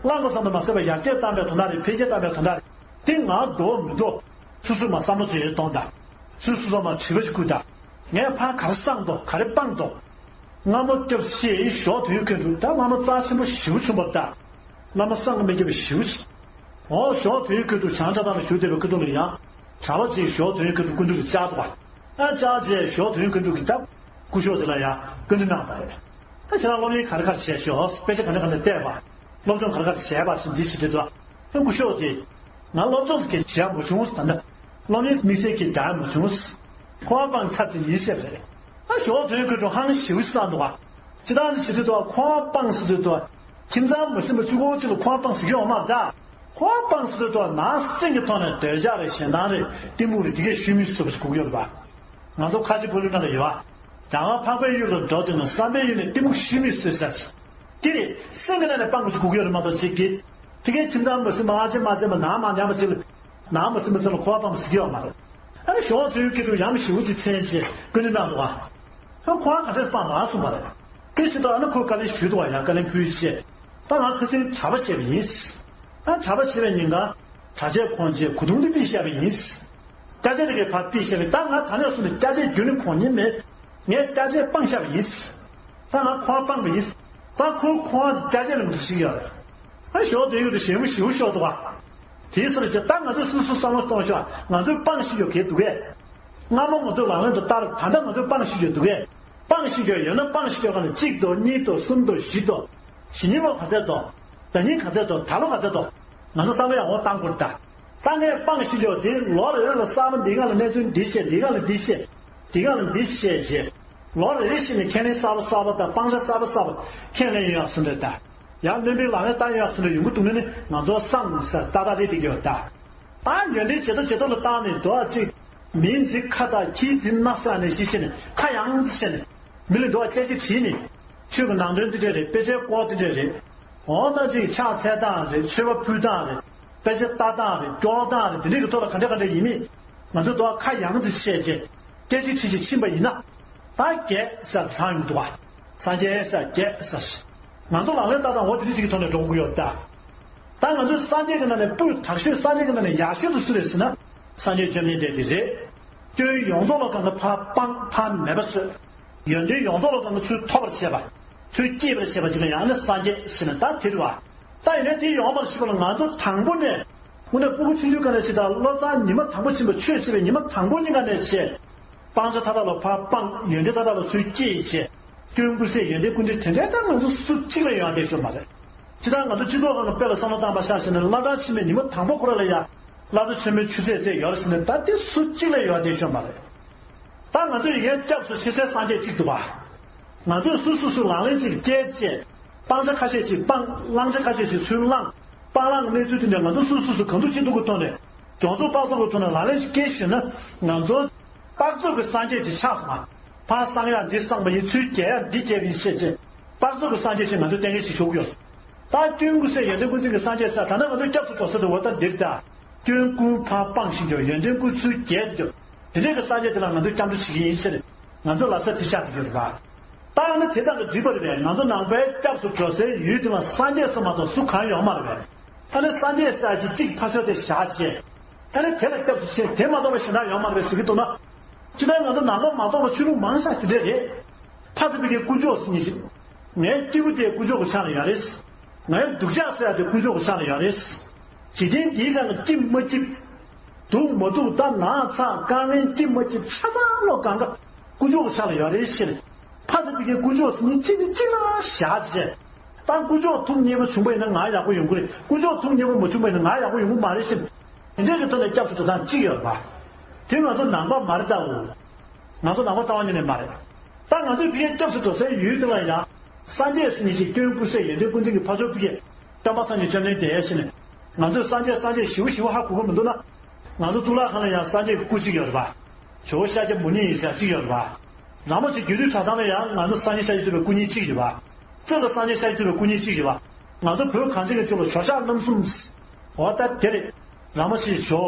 བླངས་པ་ཙམ་དུ་མ་ཟད་པར་ཡར་རྒྱས་བཏང་པའི་དོན་དག་རེད། འཕེལ་རྒྱས་བཏང་པའི་དོན་དག་རེད། དེ་ང་འདོད་མི་འདོད། སོ་སོས་མར་བསམ་བློ་ཅིག་གཏོང་དང་། སོ་སོ་སོ་མར་དྲི་བ་ཅིག་བཀོད་དང་། ངས་ཕར་ག་རེ་བསགས་འདུག་ག་རེ་སྤངས་འདུག་སྔ་མོ་སྐྱབས་ཞེས་ཞོགས་དུས་མཁན་དྲུག་ད་སྔ་མོ་རྩ་ཆེན་པོ་ཞེ་པོ་བྱུང་བ་ད། བླ་མ་བསམ་གྱིས་མི་ཁྱབ་པ་ཞེ་པོ་ཅིག་འོ་ཞོགས་དུས་མཁན་དྲུག་བྱང་ཆ་དང་ལ་བཞུགས་བསྡད་པའི་སྐུ་མདུན་ལ་ཡང་། གྲྭ་པ་ཅིག་ཞོགས་དུས་མཁན་དྲུག་སྐུ་མདུན་དུ་བཅར་འདུག་བ། ཨ་བཅར་རྗེས་ཞོགས་དུས་མཁན་དྲུག་གིས་ད། སྐུ་ཞབས་དེ་ལ་ཡང་བཀའ་འདྲི་གནང་བ་རེད། ད་ཁྱེད་རང་སློབ་གཉེར་ག་རེ་ག་རེ་བྱས་ཤོག་དཔེ་ཆ་ག་འདྲ་ག་འདྲ་བལྟས་པ། སློབ་སྦྱོང་ག་རེ་ག་རེ་བྱས་པ་ཞེས་འདི་ཞིག་དྲིས་འདུག་ཨ་སྐུ་ཞབས་དེ། ང་སློབ་སྦྱོང་གི་བྱས་མ་བྱུང་ད་ནི། སློབ་གཉེར་དམིགས་བསལ་གྱི་རྒྱག་མ་བྱུང་། འཁོར་བ་སྤངས་ཚར་དེ་ཡིན་ཞེས་པ་རེད། ད་ཞོགས་དུས་ཁོས་ཀྲུང་ཧང་ཞིའུ་ཞིག་བསགས་འདུག་ག་ཅི་ལྟར་ནི་བྱེད་དུས་དུ་འཁོར་བ་སྤངས་ཟེར་དུས་དུ། ཁྱིམ་ཚང་མ་སེམས་པ་གཅིག་པོ་གཅིག་ལ་འཁོར་བ་སྤངས་ཟེར་གྱི་ཡོད་མ་རེད་ད། འཁོར་བ་སྤངས་ཟེར་དུས་དུ་ནང་སེམས་ཀྱི་ཐོག་ནས་འདོད་ཆགས་རེད་ཞེ་སྡང་རེད་གཏི་མུག་རེད་དེ་གས་ཤུལ་མི་སུ་བ་ཞིག་དགོས་ཀྱི་ཡོད་རེད་པ། ང་ཚོ་ཁ་ཆེ་ཕོ་ལུས་ནང་ལ་ཡོད་ཨ། རྒྱ་གར་འཕགས་པའི་ཡུལ་ལ་འགྲོ་དུས་ན་བསམ་པའི་ཡུལ་ནས་གཏི་མུག་ཤུལ་མི་སུ་ཟེར། དེ་རེད་སེམས་ཀྱི་ནང་ནས་སྤང་དགོས་ཀྱི་ཡོད་རེད་མ་གཏོགས་ཅིག་གིས། དེ་གའི་ཁྱིམ་ཚང་མ་སེམས་མ་ཅེ་མ་ཅེ་མ་ནང་མ་ཉམས་པ་ཅིག་ལ། ནང་མ་སེམས་མ་སེམས་ལ་འཁོར་བ་སྤངས་པ་ཟེར་གྱི་ཡོད་མ་རེད། ཨ་ནི་ཞོགས་ཚོའི་སྐྱིད་སྡུག་ཡང་མི་ཞིའུ་ཅིག་མཚན་ཅེས་སྐུ་མདུན་གནང་འདུག་ཨ། ཨ་འཁོར་བ་ག་འདྲས་སྤངས་པ་གསུངས་པ་རེད། སྐད་ཆ་དུ་ཨ་ནི་ཁོས་བཀའ་ལན་ཞུས་འདུག་ཨ་ཡང་བཀའ་ལན་ཕུལ་ཅེས། ད་ང་ཁ་སང་གྲྭ་པ་བྱས་པ་ཡིན། ཨ་གྲྭ་པ་བྱས་པའི་ཉིན་གང་། གྲྭ་ཆས་གོན་ཆས་གོས་ཐུང་དེ་ཕུད་བཞག་པ་ཡིན། སྐྱ་ཆས་དེ་གའི་ཕར་ཕུད་བཞག་པའི་ད་ང་ད་ནས་བཟུང་སྟེ་སྐྱ་ཆས་རྒྱུན་ནས་གོན་མྱོང་མེད། ངས་སྐྱ་ཆས་སྤངས་བཞག་པ་ཡིན། ད་ང་འཁོར་བ་སྤངས་པ་ཡིན། ད་ཁོའི་འཁོར་བ་དེ་སྐྱ་ཆས་ལ་མི་འདུག་ཞིག་ཡོད་རེད། ཨ་ཞོགས་དེ་ཡོད་དུ་ཞེ་མི་ཞིའུ་ཤོར་འདུག་བ། དེའི་སར་ཅི་ད་ང་ཚོས་སོ་སོ་བསམ་བློ་གཏོང་ཤོག་ང་ཚོས་སྤངས་ཤིག་ཡོད་གལ་འདུག་གས། སྔ་མོ་ང་ཚོས་ལག་ལེན་དུ་བསྟར་ད་ལྟ་ང་ཚོས་སྤངས་ཤིག་ཡོད་འདུག་གས། སྤངས་ཤིག་ཡོད་ཡོད་ན་སྤངས་ཤིག་ཡོད་ག་ནས་གཅིག་དོ་གཉིས་དོ་གསུམ་དོ་བཞི་དོ། ཞི་གཉིས་ལོ་ག་ཚད་དོ། ཟླ་ཉིན་ག་ཚད་དོ་ད་ལོ་ག་ཚད་དོ། ང་ཚོ་བསམ་བློ་ཡག་པོ་བཏང་དགོས་ད། ད་ངས་སྤངས་ཤིག་ཡོད་དེ་ལོ་རེ་རེ་ལ་གསར་པ་འདི་ག་ལ་གནས་ཚུལ་འདི་བཤད་འདི་ག་ལ་འདི་བཤད། འདི་ག་ལ་འདི་བཤད་རྗེས། ལོ་རེ་རེ་བཞིན་ནས་ཁས་ལེན་གསར་པ་གསར་པ་དང་སྤང་བྱ་གསར་པ་གསར་པ་ཁས་ལེན་ཡོང་ཡག་སུ་འདྲ་ད། ཡང་སྣོན་པའི་ལག་ལེན་བསྟར་ཡོང་ཡག་སུ་འདྲ་ཡོང་གི་འདུག་ནི་ནི་ང་ཚོ་སངས་ཟེར་ཏག་ཏག་རེད་དེ་གི་ཡོད་ད། ད་ཡོན་ཏན་ཇེ་མཐོ་ཇེ་མཐོ་ལ་བཏང་ནས་འདུག་ཅིག་མིང་འཛིན་ཁ་དང་ཁྱིའི་འཛིན་སྣ་ས་ནས་ཤི་ཤི་ནས་ཁ་ཡང་ཤི་ནས་མི་ལ་འདུག་སྐད་ཆ་དྲིས་ནས་ཆོས་ཀྱི་ནང་དོན་འདི་འདྲས་རེད། དཔེ་ཆའི་སྐོར་འདི་འདྲས་རེད། འོ་ད་ཅིག་ཕྱག་འཚལ་སྟངས་རེད། མཆོད་པ་ཕུལ་སྟངས་རེད། དཔེ་ཆ་ལྟ་སྟངས་རེད། སྐྱོར་སྟངས་རེད། འདི་འདྲས་ཀྱི་ཐོག་ལ་ག་འདྲ་ག་འདྲ་ཡིན་མིན་ང་ཚོ་འདུག་ཁ་ཡང་ཅིག་བཤད་རྗེས་སྐད་ཆ་དྲིས་ཤིག་ཕྱིན་པ་ཡིན་ན། ད་བརྒྱད་ཟེར་ཚང་ཡོང་འདུག་བ། སངས་རྒྱས་ཟེར་བརྒྱད་ཟེར། ང་ཚོ་ལག་ལེན་ལྟ་སྟངས་འོ་དེ་འདྲ་ཅིག་གི་ཐོག་ནས་འགྲོ་དགོས་ཡོད་ད། ད་ང་ཚོས་སངས་རྒྱས་ཀྱི་ནང་ནས་སྤུས་དག་ཤོས་སངས་རྒྱས་ཀྱི་ནང་ནས་ཡག་ཤོས་དེ་སུ་རེད་ཟེར་ན། སངས་རྒྱས་བཅོམ་ལྡན་འདས་དེ་རེད། སྐྱོན་ཡོངས་རྫོགས་ལ་གང་ག་ཕར་སྤངས་ཕར་མེད་པ་བཟོས། ཡོན་ཏན་ཡོངས་རྫོགས་ལ་གང་ག་ཚུར་ཐོབ་པར་བྱེད་པ། ཚུར་སྐྱེས་པར་བྱེད་པ་ཅིག་ལ་ཡང་ན་སངས་རྒྱས་ཟེར་ན་ད་དེ་རེད་བ། ད་ཡིན་ན་དེ་ཡོང་བར་ཤེས་པ་ལ་ང་ཚོ་དང་པོ་ནས། དངོས་གནས་སྤུ་གུ་ཆུང་ཆུང་སྒང་ནས་ཞིག་དང་བློ་བཟང་ཉི་མ་དང་པོ་ཕྱིན་པ་ཆོས་བྱེད་པའི་ཉི་མ་དང་པོ་གཉིས་ཀ་ནས་བྱས། སྤང་བྱ་མཐའ་དག་ལ་ཕར་སྤངས། ཡོན་ཏན་མཐའ་དག་ལ་ཚུར་སྐྱེས་བྱས། སྐྱོན་ཀུན་ཟད་ཡོན་ཏན་ཀུན་ལྡན་དེ་འདྲའི་ད་ང་ཚོ་སུ་གཅིག་ལ་ཡོང་བསྡད་ཤོད་མ་རེད། ཇི་ལྟར་ང་ཚོ་སྤྱི་ཚོགས་ཁང་གི་དཔེ་ལ་བསམ་བློ་བཏང་པ་ཤག་ཟེར་ནས་བླ་བྲང་ཕྱི་མའི་ཉི་མ་དང་པོ་ཁོ་ར་ལ་ཡ། བླ་བྲང་ཆེན་མོའི་ཆུ་ཚོད་ཚད་ཡོད་རེད་ཟེར་ནས་ད་དེ་སུ་གཅིག་ལ་ཡོང་བསྡད་ཤོད་མ་རེད། ད་ང་ཚོ་ཡི་གེ་སྐྱབས་སུ་མཆི་སའི་སངས་རྒྱས་གཅིག་འདུག་བ། ང་ཚོས་སུ་སུ་སུ་ལག་ལེན་གཅིག་སྐྱེལ་བྱས། སྤང་བྱ་ཁ་ཤས་ཅིག་སྤངས། བླང་བྱ་ཁ་ཤས་ཅིག་ཚུར་བླངས། སྤང་བླང་གི་གནས་ཚུལ་དེ་འདྲ་ང་ཚོ་སུ་སུ་སུ་གང་ཐུབ་ཅི་ཐུབ་ཀྱི་ཐོག་ནས་སྦྱོང་ཚོགས་དཔག་ཚོགས་ཀྱི་ཐོག་ནས་ལག་ལེན་ཞིག་སྐྱེལ་ཞུས་ན། ང་ཚོ་དཔག་ཚོགས་ཀྱི་སངས་རྒྱས་ཅིག་ཆགས་སོང་ང་། ཕར་གསང་ཡག་འདི་གསང་པ་ཡིན། ཚུར་རྒྱལ་ཡག་འདི་རྒྱལ་པ་ཡིན་ཤེས་བྱས། དཔག་ཚོགས་ཀྱི་སངས་རྒྱས་ཞིག་ང་ཚོས་གཏན་འཁེལ་ཞིག་ཞུ་གི་ཡོད། ད་སྐྱོན་ཀུན་ཟད་ཡོན་ཏན་ཀུན་འཛིན་གྱི་སངས་རྒྱས་ས་ད་ནི་ང་ཚོས་སྐྱབས་སུ་འགྲོ་ས་དེ་འོ་ད་འདིར་ད། སྐྱོན་ཀུན་ཕར་སྤངས་ཤིང་འགྱོ། ཡོན་ཏན་ཀུན་ཚུར་རྒྱལ་དུ་འགྱོ། དེ་འདྲའི་གི་སངས་རྒྱས་དེ་ལ་ང་ཚོས་སྐྱབས་འགྲོ་བྱེད་ཀྱི་ཡིན་ཟེར། ང་ཚོ་ལ་ས་དེ་ཆགས་ཀྱི་ཡོད་རེད་པ། ད་ཡང་ན་དེ་དག་གི་འགྲིག་པ་རེད་པས། ང་ཚོ་ནང་པའི་སྐྱབས་སུ་འགྲོ་སའི་ཡུལ་དེ་ལ་སངས་རྒྱས་སུ་མ་གཏོགས་སུ་གང་ཡོད་མ་རེད་པས། ད་ནི་སངས་རྒྱས་ཟེར་གྱི་གཅིག་ཕ་ཆོས་དེ་བཞག་བྱས། ད་ནི་དེ་ལ་སྐྱབས་སུ་མཆི། དེ་མ་གཏོགས་པ་གཞན་དག་ཡོད་མ་རེད་པས་ཟེར་གྱི་འདུག་ན། ཅི་ལྟར་ང་ཚོ་ནང་པ་མ་གཏོགས་པ་ཆོས་ལུགས་མང་ཤས་དེ་འདྲས་རེད། ཕ་ཚ་པི་ཀའི་དཀོན་མཆོག་ཟེར་ནི་ཞིག་ངའི་སྐྱེས་བུ་དེ་དཀོན་མཆོག་གི་ཆ་ལ་ཡོད་རེད། ངའི་སྡུག་ཅག་ཟེར་ཡ་དེ་དཀོན་མཆོག་གི་ཆ་ལ་ཡོད་རེད། འཇིག་རྟེན་འདིའི་སྒང་ལ་སྐྱིད་མ་སྐྱིད། སྡུག་མ་སྡུག་ད་ན་ཚ་དཀའ་ངལ་སྐྱིད་མ་སྐྱིད་ཆ་ཚང་ལོ་གང་ག་དཀོན་མཆོག་གི་ཆ་ལ་ཡོད་རེད་ཟེར། ཕ་ཚ་པི་ཀའི་དཀོན་མཆོག་ཟེར་ནི་གཅིག་ནི་གཅིག་ལ་བཞག་བྱས། ད་དཀོན་མཆོག་ཐུགས་མཉེས་པོ་བྱུང་པ་ཡིན་ན་ང་ཡག་པོ་ཡོང་གི་རེད། དཀོན་མཆོག་ཐུགས་མཉེས་པོ་མ་བྱུང་པ་ཡིན་ན་ང་ཡག་པོ་ཡོང་གི་མ་རེད་ཟེར། དེ་འདྲའི་གི་ཐོག་ནས་སྐྱབས་སུ་འགྲོ་སྟངས་གཅིག་ཡོད་རེད་པ། དེ་ང་ཚོ་ནང་པ་མ་རེད་ད་འོ། ང་ཚོ་ནང་པ་རྩ་བ་ཉིད་ནས་མ་རེད། ད་ང་ཚོས་ཕ་གིར་སྐྱབས་སུ་འགྲོ་སའི་ཡུལ་དེ་ལ་ཡང་། སངས་རྒྱས་ཟེར་མཁན་ཅིག་སྐྱོན་ཀུན་ཟད་ཡོན་ཏན་ཀུན་འཛིན་གྱི་ཕ་ཆོས་ཕ་གིར། སྟོན་པ་སངས་རྒྱས་བཅོམ་ལྡན་འདས་ཟེར་ནས། ང་ཚོས་སངས་རྒྱས་སངས་རྒྱས་ཞེ་པོ་ཞེ་པོ་ཧ་གོ་གི་མི་འདུག་ན། ང་ཚོ་གཙུག་ལག་ཁང་ལ་ཡང་སངས་རྒྱས་ཀྱི་སྐུ་གཅིག་ཡོད་རེད་པ། ཇོ་བོ་ཤཱཀྱ་མུ་ནེ་ཡིན་ཟེར་གཅིག་ཡོད་རེད་པ། ར་མོ་ཆེ་རྒྱུད་སྟོད་གྲྭ་ཚང་ལ་ཡང་ང་ཚོ་སངས་རྒྱས་ཤཱཀྱ་ཐུབ་པའི་སྐུ་བརྙན་གཅིག་ཡོད་པ། རྩེ་ལ་སངས་རྒྱས་ཤཱཀྱ་ཐུབ་པའི་སྐུ་བརྙན་གཅིག་ཡོད་པ། ང་ཚོ་བོད་གངས་ཅན་གྱི་ལྗོངས་ལ་ཇོ་ཤཱཀ་རྣམ་གསུམ། འོ་ད་དེ་རེད། ར་མོ་ཆེའི་ཇོ།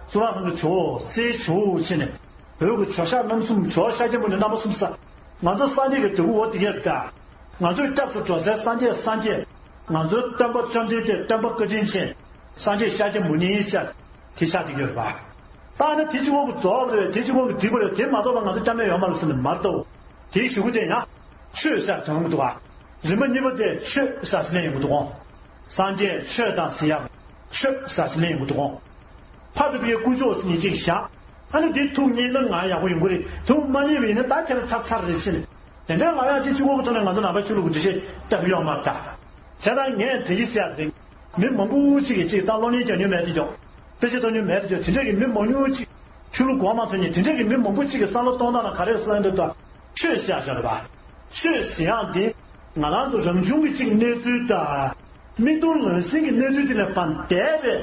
གཙུག་ལག་ཁང་གི་ཇོ། རྩེའི་ཇོ་བྱས་ནས། བོད་ཀྱི་ཇོ་ཤཱཀ་རྣམ་གསུམ། ཇོ་ཤཱཀྱ་མུ་ནེ་རྣམ་པ་གསུམ་ཟེར། ང་ཚོ་སངས་རྒྱས་ཀྱི་འབྲས་བུ་འོ་དེ་གས་ད། ང་ཚོའི་སྐྱབས་སུ་འགྲོ་སའི་སངས་རྒྱས་སངས་རྒྱས། ང་ཚོའི་སྟོན་པ་བཅོམ་ལྡན་འདས་སྟོན་པ་བཀའ་དྲིན་ཅན། སངས་རྒྱས་ཤཱཀྱ་མུ་ནེ་ཡིན་ཟེར། དེ་ཆགས་བསྡད་ཀྱི་ཡོད་རེད་པ། ད་ནི་དེ་གཅིག་པོ་གི་རྫོགས་རེད། དེ་གཅིག་པོ་གི་འགྲིག་པ་རེད། དེ་མ་གཏོགས་པ་ང་ཚོ་སྐྱབས་གནས་ཡོད་མ་རེད་ཟེར་ནས་མ་རེད་དོ། དེའི་གཞུག་གུ་དེ་ཡང་ཆོས་ཟེར་དོན་མི་འདུག་ག་རིམ་པ་གཉིས་པ་དེ་ཆོས་ཟེར་ཟིན་ན་ཡོང་གི་འདུག་གོ། སངས་རྒྱས་ཆོས་དང་ཟེར་ཡག་ཆོས་ཟེར་ཟིན་ན་ཡོང་གི་འདུག་གོ། ཕ་ཚ་པི་ཀའི་དཀོན་མཆོག་ཟེར་མཁན་ཅིག་བཞག་ཨ་ནི་དེ་ཐུགས་མཉེས་ན་ང་ཡག་པོ་ཡོང་གི་རེད། ཐུགས་མ་མཉེས་པ་ཡིན་ན་ད་ཁྱེད་རང་ཚར་ཚར་རེད་ཟེར་ནས། དེ་འདྲའི་ལབ་ཡག་ཅིག་གཅིག་པོ་གི་ཐོག་ནས་ང་ཚོ་ནང་པའི་ཆོས་ལུགས་ཀྱི་འགྲེལ་བཤད་བཏབ་ཡོད་མ་རེད་ད། བྱས་ཙང་ངས་དེ་གི་ཟེར་ཡག་རེད། མི་མང་པོ་ཅིག་གིས་ཅིག་ད་སློབ་གཉེར་རྒྱག་མྱོང་མེད་དུ་ཀྱང་། དཔེ་ཆ་མཐོང་མྱོང་མེད་དུ་ཀྱང་དེ་འདྲས་ཀྱི་མི་མང་ཉུང་ཅིག་ཆོས་ལུགས་གོ་མ་ཐོས་མཁན་དེ་འདྲས་ཀྱི་མི་མང་པོ་ཅིག་གི་བསམ་བློ་གཏོང་སྟངས་ལ་ག་རེ་གསུངས་འདུག་ད། ཆོས་ཟེར་ཡག་བཞག་རེད་པ། ཆོས་ཟེར་ཡག་འདི་ང་རང་ཚོ་རང་བྱུང་གི་ཅིག་གནས་ཚུལ་དང་། མིག་མཐོང་ལག་ཟིན་གྱི་གནས་ཚུལ་དེ་ལས་ཕར་འདས་པའི་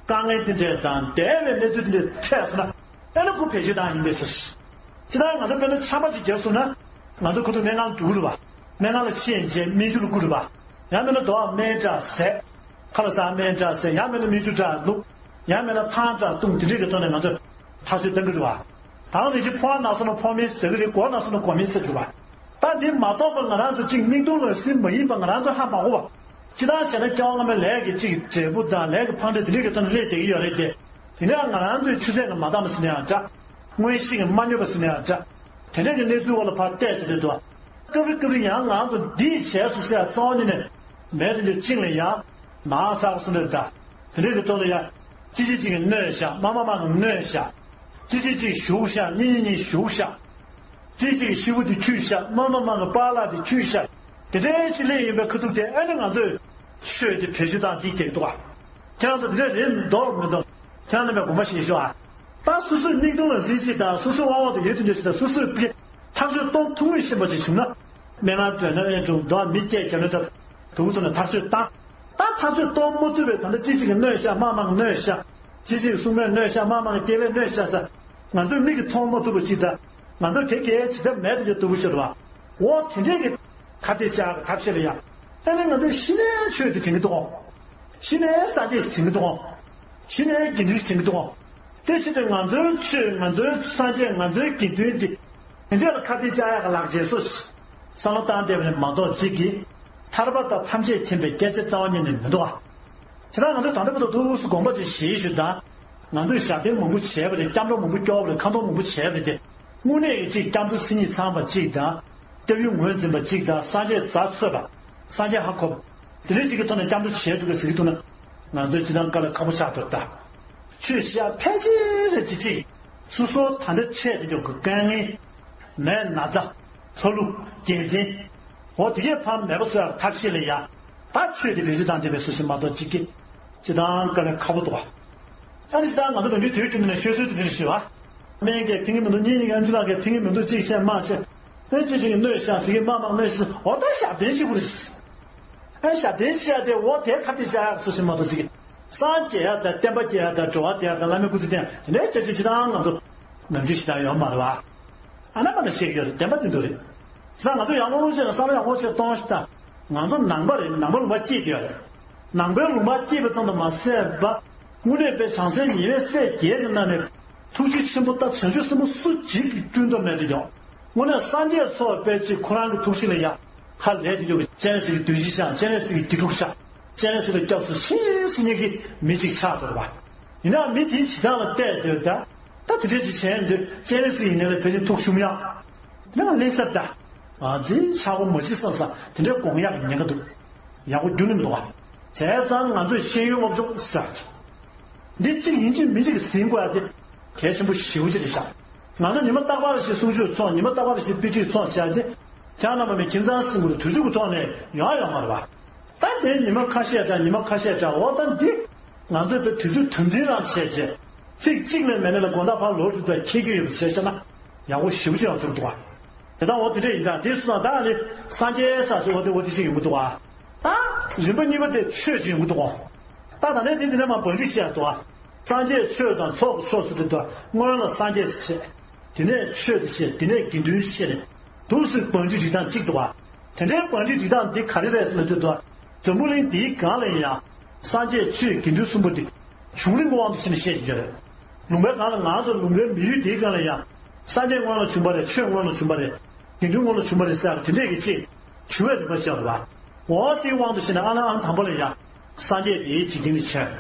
དཀའ་ངལ་དེ་འདྲས་དང་འདས་པའི་གནས་ཚུལ་དེ་འདྲས་འཕྲད་སོང་ན། ཨེ་ན་ཁོ་བེད་སྤྱོད་བཏང་ཡིན་པས་སོ། ཅི་ལྟར་ང་ཚོ་དཔེར་ན་ཆམ་པ་ཅིག་བརྒྱབ་སོང་ན། ང་ཚོ་ཁོ་ཚོ་སྨན་ཁང་འགྲོ་གི་རེད་པ། སྨན་ཁང་ལ་ཕྱིན་རྗེས་སྨན་ཆུ་ལ་བསྐུར་རེད་པ། ཡང་མིན་ན་རྡོ་སྨན་འདྲ་ཟས། ཁ་ལག་ཟ་སྨན་འདྲ་ཟས། ཡང་མིན་ན་སྨན་ཆུ་འདྲ་བླུགས། ཡང་མིན་ན་ཐང་འདྲ་བཏུང་། དེ་འདྲས་ཀྱི་ཐོག་ནས་ང་ཚོས་ཐག་གཅོད་གཏང་གི་རེད་པ། ད་རེས་ཀྱི་ཕོ་བ་ན་སོང་ན་ཕོ་སྨན་ཟ་གི་རེད། མགོ་ན་སོང་ན་མགོ་སྨན་ཟ་གི་རེད་པ། ད་འདི་མ་གཏོགས་པ་ང་རང་ཚོ་གཅིག་མིག་མཐོང་ལག་ཟིན་མ་ཡིན་པ་ང་རང་ཚོ་ཧ་མ་གོ་བ། ཅི་ལྟར་བྱས་ན་སྐྱེ་བ་སྔ་མའི་ལས་ཀྱི་གཅིག་འབྲས་བུ་དང་ལས་ཀྱི་ཕན་འབྲས་དེ་འདྲས་ཀྱི་ཐོག་ནས་སླེབས་བསྡད་ཀྱི་ཡོད་རེད་དེ། དེ་ནས་ང་རང་ཚོའི་ཆུ་ཚད་ལ་མ་འདང་བ་ཟེར་ན་ཡང་འདྲ། མངོན་ཤེས་ཀྱིས་མ་གནོད་པ་ཟེར་ན་ཡང་འདྲ། དེ་འདྲས་ཀྱི་གནས་ཚུལ་འོག་ལ་ཕར་བལྟས་ཏེ་རེད་འདུག་སྐབས་རེ་སྐབས་རེ་ཡང་ང་ཚོ་འདི་བྱས་སོང་ཟེར་ཡ་རྩ་བ་ཉིད་ནས་མེད་དུ་འགྱུར། ཅིག་ལ་ཡང་མ་ཟ་ག་སོང་རེད་ད། དེ་འདྲས་ཀྱི་ཐོག་ལ་ཡང་ཅི་ཅི་ཅིག་གིས་གནོད་བཞག་མ་མ་མ་གིས་གནོད་བཞག་ཅི་ཅི་ཅིག་ཞུགས་བཞག་གཉིས་གཉིས་གཉིས་ཞུགས་བཞག་ཅི་ཅིག་གིས་ཤི་བོ་དེ་འཁྱུད་བཞག་མ་མ་མ་གིས་པཱ་ལགས་དེ་འཁྱུད་བཞག་དེ་འདྲས་ཞིག་སླེབས་ཡོང་པའི་ཁ་ཐུག་དེ་ཨེ་ནི་ང་ཚོས་ཆོས་དེ་བེད་སྤྱོད་བཏང་ཅིག་བསྡད་འདུག་ག་ཁྱེད་རང་ཚོ་དེ་འདྲས་རེད་འདུག་མི་འདུག་ཁྱེད་རང་རྣམ་པས་དགོངས་པ་བཞེས་ཤོག་ཨ། ད་སོ་སོའི་མིག་མཐོང་ལག་ཟིན་ཅིག་དང་སོ་སོའི་དབང་འོག་ཏུ་ཡོད་དུ་འཇོག་ཅིག་དང་སོ་སོའི་ཕ་གིར་ཐག་གཅོད་གཏོང་ཐུབ་ངེས་ཤེས་པ་ཅིག་བྱུང་ན། སྨན་ཁང་འགྲོ་ན་ཨེ་འགྲོ་འདུག་མི་སྐད་རྒྱབ་ན་ད་དུ་ཚོ་ནས་ཐག་གཅོད་བཏང་། ད་ཐག་གཅོད་གཏོང་མ་ཐུབ་པའི་ད་ལྟ་ཅི་ཅིག་གིས་གནོད་བཞག་མ་མང་གནོད་བཞག་ཅི་ཞིག་སྲུང་མས་གནོད་བཞག་མ་མང་སྐྱེ་བས་གནོད་བཞག་ས། ང་ཚོས་མིག་གིས་མཐོང་མ་ཐུབ་པ་ཅིག་དང་། ང་ཚོས་གེ་གེ་ཇི་ལྟར་མེད་དུ་འགྱུར་ཐུབ་པ་ཞིག་རེད་བ། འོ་དེ་འདྲས་ཀྱི་ཁ་གཏད་བཅག་གི་ཐབས་ཤེས་ལ་ཡ། ཨ་ནི་ང་ཚོས་གཞི་ནས་ཆོས་དེ་དྲན་གྱི་འདུག་གོ། གཞི་ནས་སངས་རྒྱས་ཞིག་དྲན་གྱི་འདུག་གོ། གཞི་ནས་དགེ་འདུན་ཞིག་དྲན་གྱི་འདུག་གོ། དེ་ཕྱིར་དུ་ང་ཚོའི་ཆོས། ང་ཚོའི་སངས་རྒྱས། ང་ཚོའི་དགེ་འདུན་འདི་དེ་འདྲས་ལ་ཁ་གཏད་བཅག་ཡག་གི་ལག་རྗེས་སུ་བསམ་བློ་བཏང་བསྡད་པ་ནི་མ་གཏོགས་གཅིག་གིས་ཐར་པ་དང་ཐམས་ཅད་མཁྱེན་པའི་སྐད་ཆ་རྩ་བ་ཉིད་ནས་མི་འདུག་ག། བྱས་ཙང་ང་ཚོས་ད་ལྟ་བར་དུ་ཐུགས་སུ་དགོངས་པ་ཅིག་བཞེས་ཞུ་དང་། ང་ཚོས་ཞབས་བརྟན་མང་པོ་བྱས་པ་རེད། སྐྱབས་འགྲོ་མང་པོ་སྐྱོར་བ་རེད། ཁ་འདོན་མང་པོ་བྱས་པ་རེད་དེ། དངོས་གནས་ཀྱི་གཅིག་སྐྱབས་འགྲོ་སེམས་ཉིད་ཚང་བ་གཅིག་དང་། སྐྱབས་ཡུལ་ངོས་འཛིན་པ་གཅིག་དང་། སངས་རྒྱས་རྫ་འཚོལ་བ། སངས་རྒྱས་ཧ་གོ་བ། དེ་འདྲའི་གཅིག་གི་ཐོག་ནས་སྐྱབས་འགྲོ་བྱས་འདུག་གི་ཟེར་གྱི་འདུག་ན། ང་ཚོས་ཅི་ལྟར་དཀའ་ལས་ཁག་པོ་ཆགས་འདུག་ད། ཆོས་བཤད་ཕལ་ཆེར་རེ་ཅིག་ཅིག་སོ་སོ་ད་ལྟ་འཕྲད་དེ་འཇོག་གི་དཀའ་ངལ། ནད་ན་ཚ། ལྷ་ཀླུ། རྒྱལ་མཚན། འོ་དེ་གས་ཕར་མེད་པ་བཟོ་ཡག་ཐབས་ཤེས་ལ་ཡ། ད་ཆོས་དེ་བེད་སྤྱོད་བཏང་བསྡད་པའི་སུ་ཞིག་མ་གཏོགས་གཅིག་གིས་ཅི་ལྟར་དཀའ་ལས་ཁག་པོ་འདུག་བ། ཨ་ནི་ཅི་ལྟར་ང་ཚོ་ནམ་རྒྱུན་དུས་རྒྱུན་དུ་ནས་ཤོད་སྲོལ་དེ་འདྲ་ཞིག་བ། སྨན་གྱིས་ཕན་གྱི་མི་འདུག་གཉིས་གཉིས་ཀྱིས་ཨེམ་ཆི་ལགས་ཀྱིས་ཕན་གྱི་མི་འདུག་གཅིག་བཤད་མ་བཤད། ཨེ་ཅི་ཅིག་གིས་གནོད་བཞག་ཟེར་གྱིས་མ་མང་གནོད་ཤིག་འོ་ད་ཞབས་བརྟན་ཞིག་དགོས་རེད། ཨ་ཞབས་བརྟན་བཤད་དེ་འོ་དེ་ཁ་གཏད་བཅག་ཡག་སུ་ཞིག་མ་གཏོགས་ཅིག་གིས། སངས་རྒྱས་ཡག་དང་བསྟན་པ་སྐྱེ་ཡག་དང་འགྲོ་བ་བདེ་ཡག་དང་བླ་མའི་སྐུ་ཚེ་བརྟན་ཡག་དེ་འདྲའི་སྐད་ཆ་ཅི་ལྟར་ང་ཚོ་ནམ་རྒྱུན་ཞིག་བཏང་ཡོད་མ་རེད་བ། ཨ་ན་མ་ན་བཤད་ཀྱི་ཡོད་རེད། བདེན་པ་དེ་འདུག་རེད། ད་ང་ཚོ་ཡག་པོ་བྱས་ན་བསམ་བློ་ཡག་པོ་བྱས་གཏོང་ཞིག་དང་། ང་ཚོ་ནང་པ་རེད། ནང་པ་ལུང་པ་སྐྱེས་བསྡད་ཡོད་རེད། ནང་པའི་ལུང་པ་སྐྱེས་པ་ཙམ་དུ་མ་ཟད་པ། དངོས་གནས་དཔེ་བྱང་སེམས་ཉེ་བའི་སྲས་བརྒྱད་ཀྱི་ནང་ནས་ཐུགས་རྗེ་ཆེན་པོ་ད་བྱང་ཆུབ་སེམས་དཔའ་སུ་གཅིག་གིས་བསྐྲུན་ཐབས་མེད་དུ་ཡོང་། དངོས་གནས་སངས་རྒྱས་ཚོགས་པའི་ཅིག་ཁོ་རང་གི་ཐུགས་རྗེ་ལ་ཡ། ཧ་ལས་དེ་འཇོག་གི་སྤྱན་རས་གཟིགས་ཀྱི་བདུད་བཞི་ཤག་སྤྱན་རས་གཟིགས་ཀྱི་བདུད་དྲུག་ཤག་སྤྱན་རས་གཟིགས་ལ་སྐྱབས་སུ་མཆི་ཟེར་མཁན་གྱི་མི་གཅིག་ཆགས་འདུག་བ། ཡིན་ནའང་མི་དེའི་བྱེད་སྟངས་ལ་བལྟས་སྡོད་ད། ད་དེ་འདྲས་ཅིག་བྱས་འདུག་སྤྱན་རས་གཟིགས་ཡིན་ནའི་ལ་ཕལ་ཆེར་ཐུགས་ཞུམ་ཡག་ཡང་ལེ་སར་ད། ཨ་ཙི་ཆག་སྒོ་མ་བྱེད་བསམ་བསམ་དེ་འདྲའི་དགོངས་ཡག་གི་ཉེན་ཁ་འདུག་ཡག་པོ་རྒྱུན་ནས་མི་འདུག་བ། བྱས་ཙང་ང་ཚོས་ཤེས་ཡོན་སློབ་སྦྱོང་ཟེར། འདི་གཅིག་ཡིན་གཅིག་མིན་གཅིག་ཟིན་དགོས་ཡ་དེ་གལ་ཆེན་པོ་ཞེ་པོ་ཅིག་རེད་ཤག་ང་ཚོ་ཉི་མ་རྟག་པར་ཞིག་གསུང་ཆོས་ཚོགས། ཉི་མ་རྟག་པར་ཞིག་དཔེ་ཁྲིད་ཚོགས་བྱས་ཏེ། ཁྱེད་རྣམ་པ་མི་ཁྱིམ་ཚང་ཟིན་དགོས་དུས་ཚོད་ཀྱི་ཐོག་ནས་ཡོང་ཡ་ཡོང་མ་རེད་བ། ད་དེ་ཉི་མ་ཁ་ཤས་འདྲ་ཉི་མ་ཁ་ཤས་འདྲ་འོ་ད་འདི། ང་ཚོས་དཔེ་དུས་ཚོད་དམ་འཛིན་རང་བྱས་རྗེས། ཚིག་གཅིག་ལས་མེད་ནས་ལ་དགོང་དག་ཕར་ལོག་ཐུབ་པའི་ཁྱེད་ཀྱི་ཡོད་པ་བྱས་ཤག་ན། ཡག་པོ་ཞེ་པོ་ཅིག་ཡོང་ཐུབ་འདུག་བ། དེ་དང་འོ་དེ་འདྲས་ཡིན་ད་དེ་སུ་དང་ད་ནི་སངས་རྒྱས་ས་ཞིག་འོ་དེ་འོ་དེ་ཞིག་ཡོང་གི་འདུག་བ། ད་རིམ་པ་གཉིས་པ་དེ་ཆོས་ཅིག་ཡོང་གི་འདུག་གོ། ད་ད་ནས་དེ་འདི་ནས་མ་བང་སྒྲིག་བཤད་འདུག་བ། སངས་རྒྱས་ཆོས་དང་ཚོགས་ཀྱི་ཕྱོགས་སུ་དེ་འདུག་སྔོན་ལ་སངས་རྒྱས་བཤད། དེ་ནས་ཆོས་དེ་བཤད། དེ་ནས་དགེ་འདུན་བཤད་ནས་འདུག་སེ་བང་སྒྲིག་སྒྲིག་སྟངས་གཅིག་འདུག་བ། དེ་འདྲའི་བང་སྒྲིག་སྒྲིག་སྟངས་འདི་ག་རེ་རེད་ཟེར་ན་དེ་འདུག་བ། འཛམ་བུ་གླིང་འདིའི་སྒང་ལ་ཡིན་ཡང་། སངས་རྒྱས་ཆོས་དགེ་འདུན་གསུམ་པོ་འདི། བྱུང་རིམ་གྱི་དབང་དུ་བྱས་ནས་བཤད་ཀྱི་ཡོད་རེད། ལུང་པའི་སྒང་ལ་ང་ཚོ་ལུང་པའི་མི་ཡུལ་འདིའི་སྒང་ལ་ཡང་། སངས་རྒྱས་སྔོན་ལ་བྱུང་བ་རེད། ཆོས་སྔོན་ལ་བྱུང་བ་རེད། དགེ་འདུན་སྔོན་ལ་བྱུང་བ་རེད་ཟེར་ཡག་དེ་འདྲས་ཀྱི་ཅིག་བྱུང་བའི་རིམ་པ་བཤད་པ་རེད་བ། འོ་དེའི་དབང་དུ་བྱས་ནས་ཨ་ལ་ཨང་དང་པོ་ལ་ཡང་། སངས་རྒྱས་དེའི་འཇིག་རྟེན་ལ་བྱོན།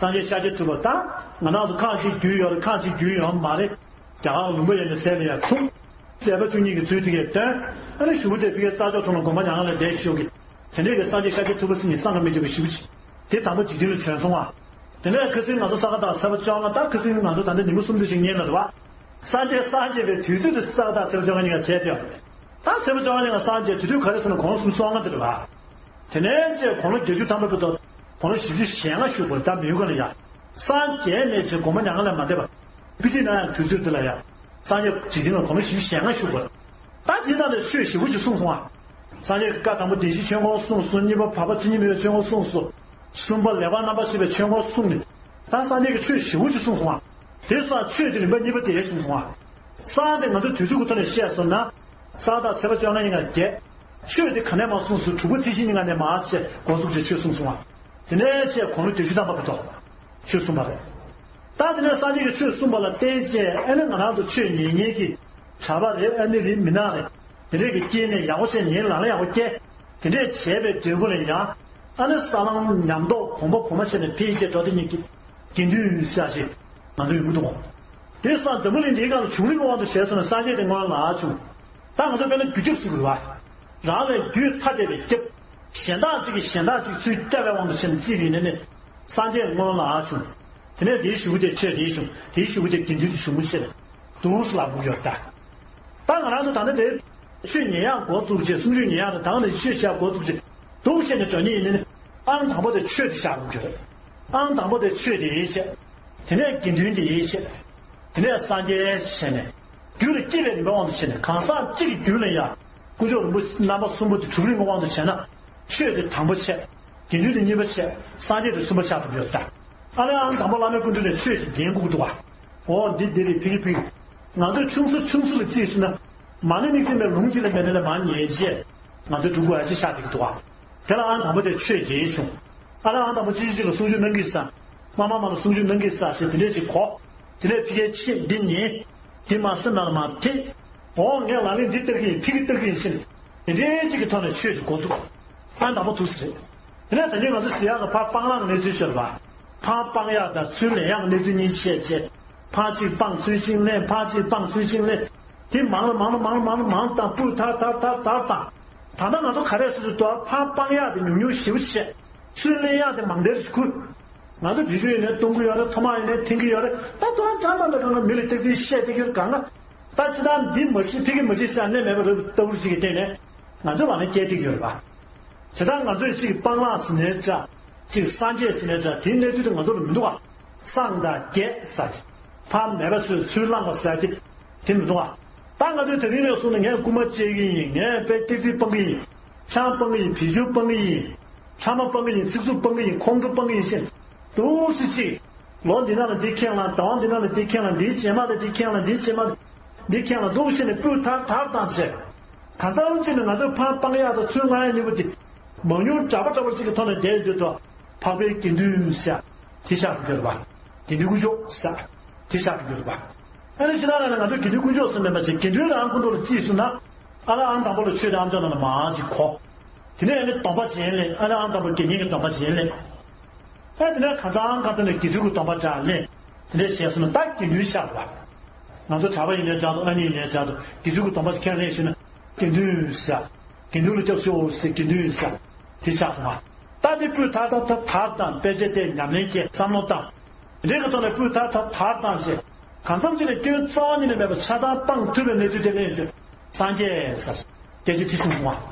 སངས་རྒྱས་ཤཱཀྱ་ཐུབ་པ་དང་ང་རང་ཚོ་ཁག་ཅིག་བརྒྱུད་ཡོད་རེད། ཁག་ཅིག་བརྒྱུད་ཡོད་མ་རེད། རྒྱ་གར་ལུང་པ་ཡོད་ནས་ཟེར་ལ་ཡང་བྱུང་། བསད་པ་བཅུ་གཉིས་ཀྱི་ཚུལ་དེ་གས་སྟོན། ཨ་ནི་གཞུག་གུ་དེ་ཕ་གིའི་རྩྭ་མཆོག་གྲོང་ལ་དགོན་པ་མྱ་ངན་ལས་འདས་ཤོག་གི། དེ་འདྲས་ཀྱི་སངས་རྒྱས་ཤཱཀྱ་ཐུབ་པ་སེམས་ཉིད་བསམ་གྱིས་མི་ཁྱབ་པའི་ཞེ་པོ་ཅིག་དེ་དང་པོ་འཇིག་རྟེན་ལ་བྱོན་སོང་བ། དེ་ནས་ཁ་སང་ང་ཚོ་ས་ག་ཟླ་ཚེས་པ་བཅོ་ལྔ། ད་ཁ་སང་ང་ཚོ་ད་ལྟ་ཉིན་མོ་གསུམ་ཙམ་ཞིག་ཉིན་ལ་རེད་བ། སངས་རྒྱས་སངས་རྒྱས་པའི་དུས་ཚོད་དེ་ས་ག་ཟླ་ཚེས་པ་བཅོ་ལྔ་ཉིན་ལ་བྱས་ཏེ། ད་ཚེས་པ་བཅོ་ལྔ་ཉིན་ལ་སངས་རྒྱས་དེ་དུས་ག་རེ་ཟེར་ན་དགུང་ལོ་སུམ་ཅུ་སོ་ལྔ་དེ་རེད་བ། དེ་ནས་བཅས་དགུང་ལོ་བརྒྱད་ཅུ་ཐམ་པ་བར་དུ་དགུང་ལོ་བཞི་བཅུ་ཞེ་ལྔ་བཞུགས་པ་རེད། ད་མི་ཡུལ་ཁ་ལ་ཡ། སངས་རྒྱས་ནས་བྱས་དགོངས་པ་མྱ་ངན་ལས་མ་འདས་པ། དཔེ་ཁྲིད་གནང་ཡག་དུས་ཚོད་དེ་ལ་ཡ། སངས་རྒྱས་འཇིག་རྟེན་ལ་དགུང་ལོ་བཞི་བཅུ་ཞེ་ལྔ་བཞུགས་པ་རེད། ད་དེའི་ནང་ནས་ཆོས་ཞེ་པོ་ཅིག་གསུངས་སོང་ང་། སངས་རྒྱས་ཀྱིས་བཀའ་དང་པོ་བདེན་བཞིའི་ཆོས་འཁོར་གསུངས་སོང་། གཉིས་པ་བར་པ་མཚན་ཉིད་མེད་པའི་ཆོས་འཁོར་གསུངས་སོང་། གསུམ་པ་ལེགས་པར་རྣམ་པར་ཤེས་པའི་ཆོས་འཁོར་གསུངས་ནས། ད་སངས་རྒྱས་ཀྱིས་ཆོས་ཞེ་པོ་ཅིག་གསུངས་སོང་ང་། དེ་སོང་ཆོས་དེ་རིམ་པ་གཉིས་པ་དེ་གསུངས་སོང་ང་། སངས་དེ་ང་ཚོ་དུས་ཚོད་ཀྱི་ཐོག་ནས་བཤད་སོང་ན། ས་ག་ཟླ་ཚེས་པ་བཅོ་ལྔ་ཉིན་ལ་བརྒྱད། ཆོས་དེ་ག་ནས་མར་གསུངས་སོང་། དྲུག་པ་ཚེས་བཞི་ཉིན་ལ་ནས་མར་བྱས་འགོ་བཙུགས་བྱས་ཆོས་གསུངས་སོང་ང་། དེ་ནས་བྱས་དགུང་ལོ་བརྒྱད་ཅུ་ཐམ་པ་བར་དུ་ཆོས་གསུངས་པ་རེད། ད་དེ་ནས་སངས་རྒྱས་ཀྱིས་ཆོས་གསུངས་པ་ལ་བརྟེན་བྱས་ཨ་ནི་ང་རང་ཚོ་ཆོས་ཉན་མཁན་གྱི་གྲྭ་པ་རེད། ཨ་ནི་རེད། མི་ནག་རེད། དེ་འདྲས་ཀྱི་སྐྱེས་ནས་ཡག་པོ་བྱས་ཉན། ལག་ལེན་ཡག་པོ་བཀལ། དེ་འདྲས་བྱས་པའི་འབྲས་བུ་ལ་ཡང་། ཨ་ནི་ས་ལམ་ཉམས་རྟོགས་གོང་མ་གོང་མ་བྱས་ནས་འཕེལ་རྒྱས་འགྲོ་བསྡད་མཁན་གྱི་དགེ་འདུན་ཡིན་ས་ཞིག་ང་ཚོ་ཡོང་གི་འདུག་གོ། དེ་སོང་འཛམ་བུ་གླིང་འདིའི་སྒང་ལ་བྱུང་རིམ་གྱི་དབང་དུ་བྱས་སོང་ན་སངས་རྒྱས་དེ་སྔོན་ལ་བྱུང་། ད་ང་ཚོ་དཔེར་ན་རྒྱུ་ཁྱབ་ཟེར་དགོས་རེད་བ། རང་ལས་རྒྱུད་ཐ་དད་པའི་ཁྱབ། གཞན་དག་ཅིག་གིས་གཞན་དག་ཅིག་ཚུར་བསྐྱབས་པའི་དབང་དུ་བྱས་ནས་བརྩིས་པ་ཡིན་ན་ནི། སངས་རྒྱས་སྔོན་ལ་བྱུང་། དེ་ནས་དེའི་གཞུག་གུ་དེ་ཆོས་དེའི་གཞུང་། དེའི་གཞུག་གུ་དེ་དགེ་འདུན་གྱི་གཞུང་ཆེ་རེད། འདུག་སེ་ལབ་དགོས་ཡོད་ད། ད་ང་རང་ཚོ་ད་ལྟ་དེ་ཆོས་ཉན་ཡག་འགོ་བཙུགས་བྱས། གསུང་ཆོས་ཉན་ཡག་དང་། ད་ནི་ཆོས་བཤད་འགོ་བཙུགས་བྱས། འདུག་བྱས་ནས་འགྲོ་མཁན་ཡིན་ན་ནི། ཨང་དང་པོ་དེ་ཆོས་དེ་བཤད་དགོས་ཀྱི་རེད། ཨང་དང་པོ་དེ་ཆོས་དེ་བཤད། དེ་ནས་དགེ་འདུན་དེ་བཤད། དེ་ནས་སངས་རྒྱས་བྱས་ནས། རྒྱུད་ལ་སྐྱེས་པའི་རིམ་པའི་དབང་དུ་བྱས་ནས། གང་ཟག་གཅིག་གི་རྒྱུད་ལ་ཡང་། དཀོན་མཆོག་རིན་པོ་ཆེ་རྣམ་པ་གསུམ་པོ་དེ་གྲུབ་རིམ་གྱི་དབང་དུ་བྱས་ན། ཆོས་དེ་དང་པོ་བཤད། དགེ་འདུན་དེ་གཉིས་པ་བཤད། སངས་རྒྱས་དེ་གསུམ་པ་ཆགས་ཐུབ་ཡོད་ད། ཨ་ལས་ཨང་དང་པོ་བླ་མའི་སྐུ་མདུན་ནས་ཆོས་ཤིག་རྒྱན་དགོས་ཀྱི་འདུག་བ། འོ་འདི་འདི་རེད། ཕ་གི་ཕ་གི། ང་ཚོས་ཆུང་ས་ཆུང་ས་ལ་རྩིས་ཞུས་ན། མ་ཎི་དམིགས་བརྩེ་མའི་ལུང་གཅིག་ལ་མེད་ན་ལས་མང་ཉེས་བྱས། ང་ཚོས་སྒྲུབ་དགོས་ཡ་ཅིག་ཆགས་བསྡད་ཀྱི་འདུག་བ། དེ་ལ་ཨང་དང་པོ་དེ་ཆོས་རྒྱན་བྱུང་། ཨ་ལས་ཨང་དང་པོ་ཅི་ཅི་ཅི་ལ་གསུང་ཆོས་གནང་གི་ས། མ་མ་མ་ལ་གསུང་ཆོས་གནང་གི་ས་ཞེས་དེ་འདྲས་ཅིག་གོ། དེ་ནས་ཕ་གིའི་ཆེད་འདི་ཉན། དེ་མ་སེམས་ནང་ལ་མ་ཐེག་འོ་ངས་ལག་ལེན་འདི་བསྟར་གྱི་ཡིན། ཕ་གི་བསྟར་གྱི་ཡིན་ཟེར་ནས། དེ་འདྲའི་གཅིག་གི་ཐོག་ནས་ཆོས་ཀྱི་འགོ་འཛུགས། ཨ་དང་པོ་ཐུགས་སུ་རེད། དེ་ནས་ད་ནི་ང་ཚོ་ཟེར་ཡག་གི་ཕར་སྤང་བླང་གི་གནས་ཚུལ་ཤོད་པ། ཕར་སྤང་ཡག་དང་ཚུར་ལེན་ཡག་གི་གནས་ཚུལ་གཉིས་བཤད་བྱས། ཕར་གཅིག་སྤང་ཚུར་གཅིག་ལེན། ཕར་གཅིག་སྤང་ཚུར་གཅིག་ལེན། དེ་མང་ལ་མང་ལ་མང་ལ་མང་ལ་མང་དང་སྤུས་དར་དར་དར་དར་དང་། ད་ལྟ་ང་ཚོ་ག་རེ་སོ་སོ་དོར་ཕར་སྤང་ཡག་དེ་ཉུང་ཉུང་ཞེ་པོ་བྱས། ཚུར་ལེན་ཡག་དེ་མང་དེར་ཞིག་ཁུར། ང་ཚོ་དུས་རྒྱུན་ཡིན་ནའི་གཏོང་གི་ཡོད་རེད། ཐོག་མ་ཡིན་ནའི་འཐེན་གི་ཡོད་རེད། ད་དོ་རང་འདྲ་མ་འདྲ་གང་ལ་མི་ལ་སྟག་རྩིས་བཤད་བསྡད་ཀྱི་ཡོད་གང་ལ། ད་ཅི་ད་འདི་མ་བྱེད་ཕ་གི་མ་བྱེད་ཟེར་ཡ་གནས་མེད་པ་རེད། ལྟ་བུར་ཅིག་གི་སྟེང་ནས་ང་ཚོ་ལ་ནི་སྐྱེལ་བསྡད་ཀྱི་ཡོད་རེད་པ། དེ་ལྟར་ང་ཚོས་ཅིག་སྤང་བླང་ཟེར་ནའི་འདྲ། ཅིག་སངས་རྒྱས་ཟེར་ནའི་འདྲ། དེའི་གནས་ཚུལ་དེ་ང་ཚོ་ལ་མི་འདུག་ག་སངས་དང་རྒྱས་ཟེར་ཏེ། ཕར་མེད་པ་ཚུར་ཚུར་བླངས་པ་ཟེར་ཏེ། དེ་མི་འདུག་ག་ད་ང་ཚོས་དེ་རིང་ནས་བཟུང་ནས་ངས་རྐུན་མ་བཅད་ཀྱི་ཡིན། ངས་དཔེ་སྟག་རྩིས་སྤང་གི་ཡིན། ཆང་སྤང་གི་ཡིན། བི་ཅུ་སྤང་གི་ཡིན། ཕྲ་མ་སྤང་གི་ཡིན། ཚིག་རྩུབ་སྤང་གི་ཡིན། ཁོང་ཁྲོ་སྤང་གི་ཡིན་ཟེར། འདུག་སེ་ཅིག་ལོ་འདི་ནང་ལ་འདི་ཁེངས་ལ། ཟླ་བ་འདི་ནང་ལ་འདི་ཁེངས་ལ། འདིའི་རྗེས་མ་ལ་འདི་ཁེངས་ལ། འདིའི་རྗེས་མ་ལ་འདི་ཁེངས་ལ། འདུག་སེ་ནས་སྤུས་དར་དར་བཏང་བྱས། གང་འཚམ་ཅིག་ནས་ང་ཚོས་ཕར་སྤང་ཡག་དང་ཚུར་མངག་ཡག་གཉིས་པོ་དེ་མང་ཉུང་འདྲ་པོ་འདྲ་པོ་ཅིག་གི་ཐོག་ནས་བསྡད་ཡོད་དུས། འཕགས་པའི་དགེ་འདུན་ཟེར་དེ་ཆགས་ཀྱི་ཡོད་རེད་པ། དགེ་འདུན་དཀོན་མཆོག་ཟེར་དེ་ཆགས་ཀྱི་ཡོད་རེད་པ། ཨ་ནི་ཕྱི་ནང་ལ་ནི་ང་ཚོས་དགེ་འདུན་དཀོན་མཆོག་ཟེར་མེད་པ་ཞིག་དགེ་འདུན་རང་ཁོ་ཚོ་ལ་རྩིས་ཞུས་ན། ཨ་ལས་ཨང་དང་པོ་ལ་ཆོས་དང་ཨ་མཆོག་རྣམས་ལ་མང་ཅིག་གོ། དེ་ནས་ཨ་ནི་སྡོམ་པ་རྗེས་ལེན། ཨ་ལས་ཨང་དང་པོ་དགེ་བསྙེན་གྱི་སྡོམ་པ་རྗེས་ལེན། ཨ་དེ་ནས་གང་ཚང་གང་ཚང་ནས་དགེ་ཚུལ་གྱི་སྡོམ་པ་འདྲ་ལེན། དེ་འདྲས་བྱས་སོང་ན་ད་དགེ་འདུན་ཆགས་པ། ང་ཚོ་གྲྭ་པ་ཡིན་ནའི་འདྲ་འདུག་ཨ་ནི་ཡིན་ནའི་འདྲ་འདུག་དགེ་ཚུལ་གྱི་སྡོམ་པ་ཁས་ལེན་ཞུས་ན་དགེ་འདུན་ཟེར། དགེ་འདུན་ལ་སྐྱབས་སུ་མཆིའོ་ཟེར་དགེ་འདུན་ཟེར། དེ་ཆགས་སོང་ང་། ད་དེ་སྤུས་དར་དར་དར་དར་དང་དཔེ་ཆ་བལྟས། ཉམས་ལེན་བྱས། བསམ་བློ་བཏང་། རེ་གི་ཐོག་ནས་སྤུས་དར་དར་དར་བཏང་བྱས། གང་འཚམ་ཅིག་ནས་སྐྱོན་རྩ་བ་ཉིད་ནས་མེད་པ་ཆགས་སྡང་སྤངས་ཐུབ་པའི་གནས་ཚུལ་དེ་ལེན་ཞུས། སངས་རྒྱས་ཟེར། སྐད་ཆ་དེ་བྱུང་སོང་ང་། བྱས་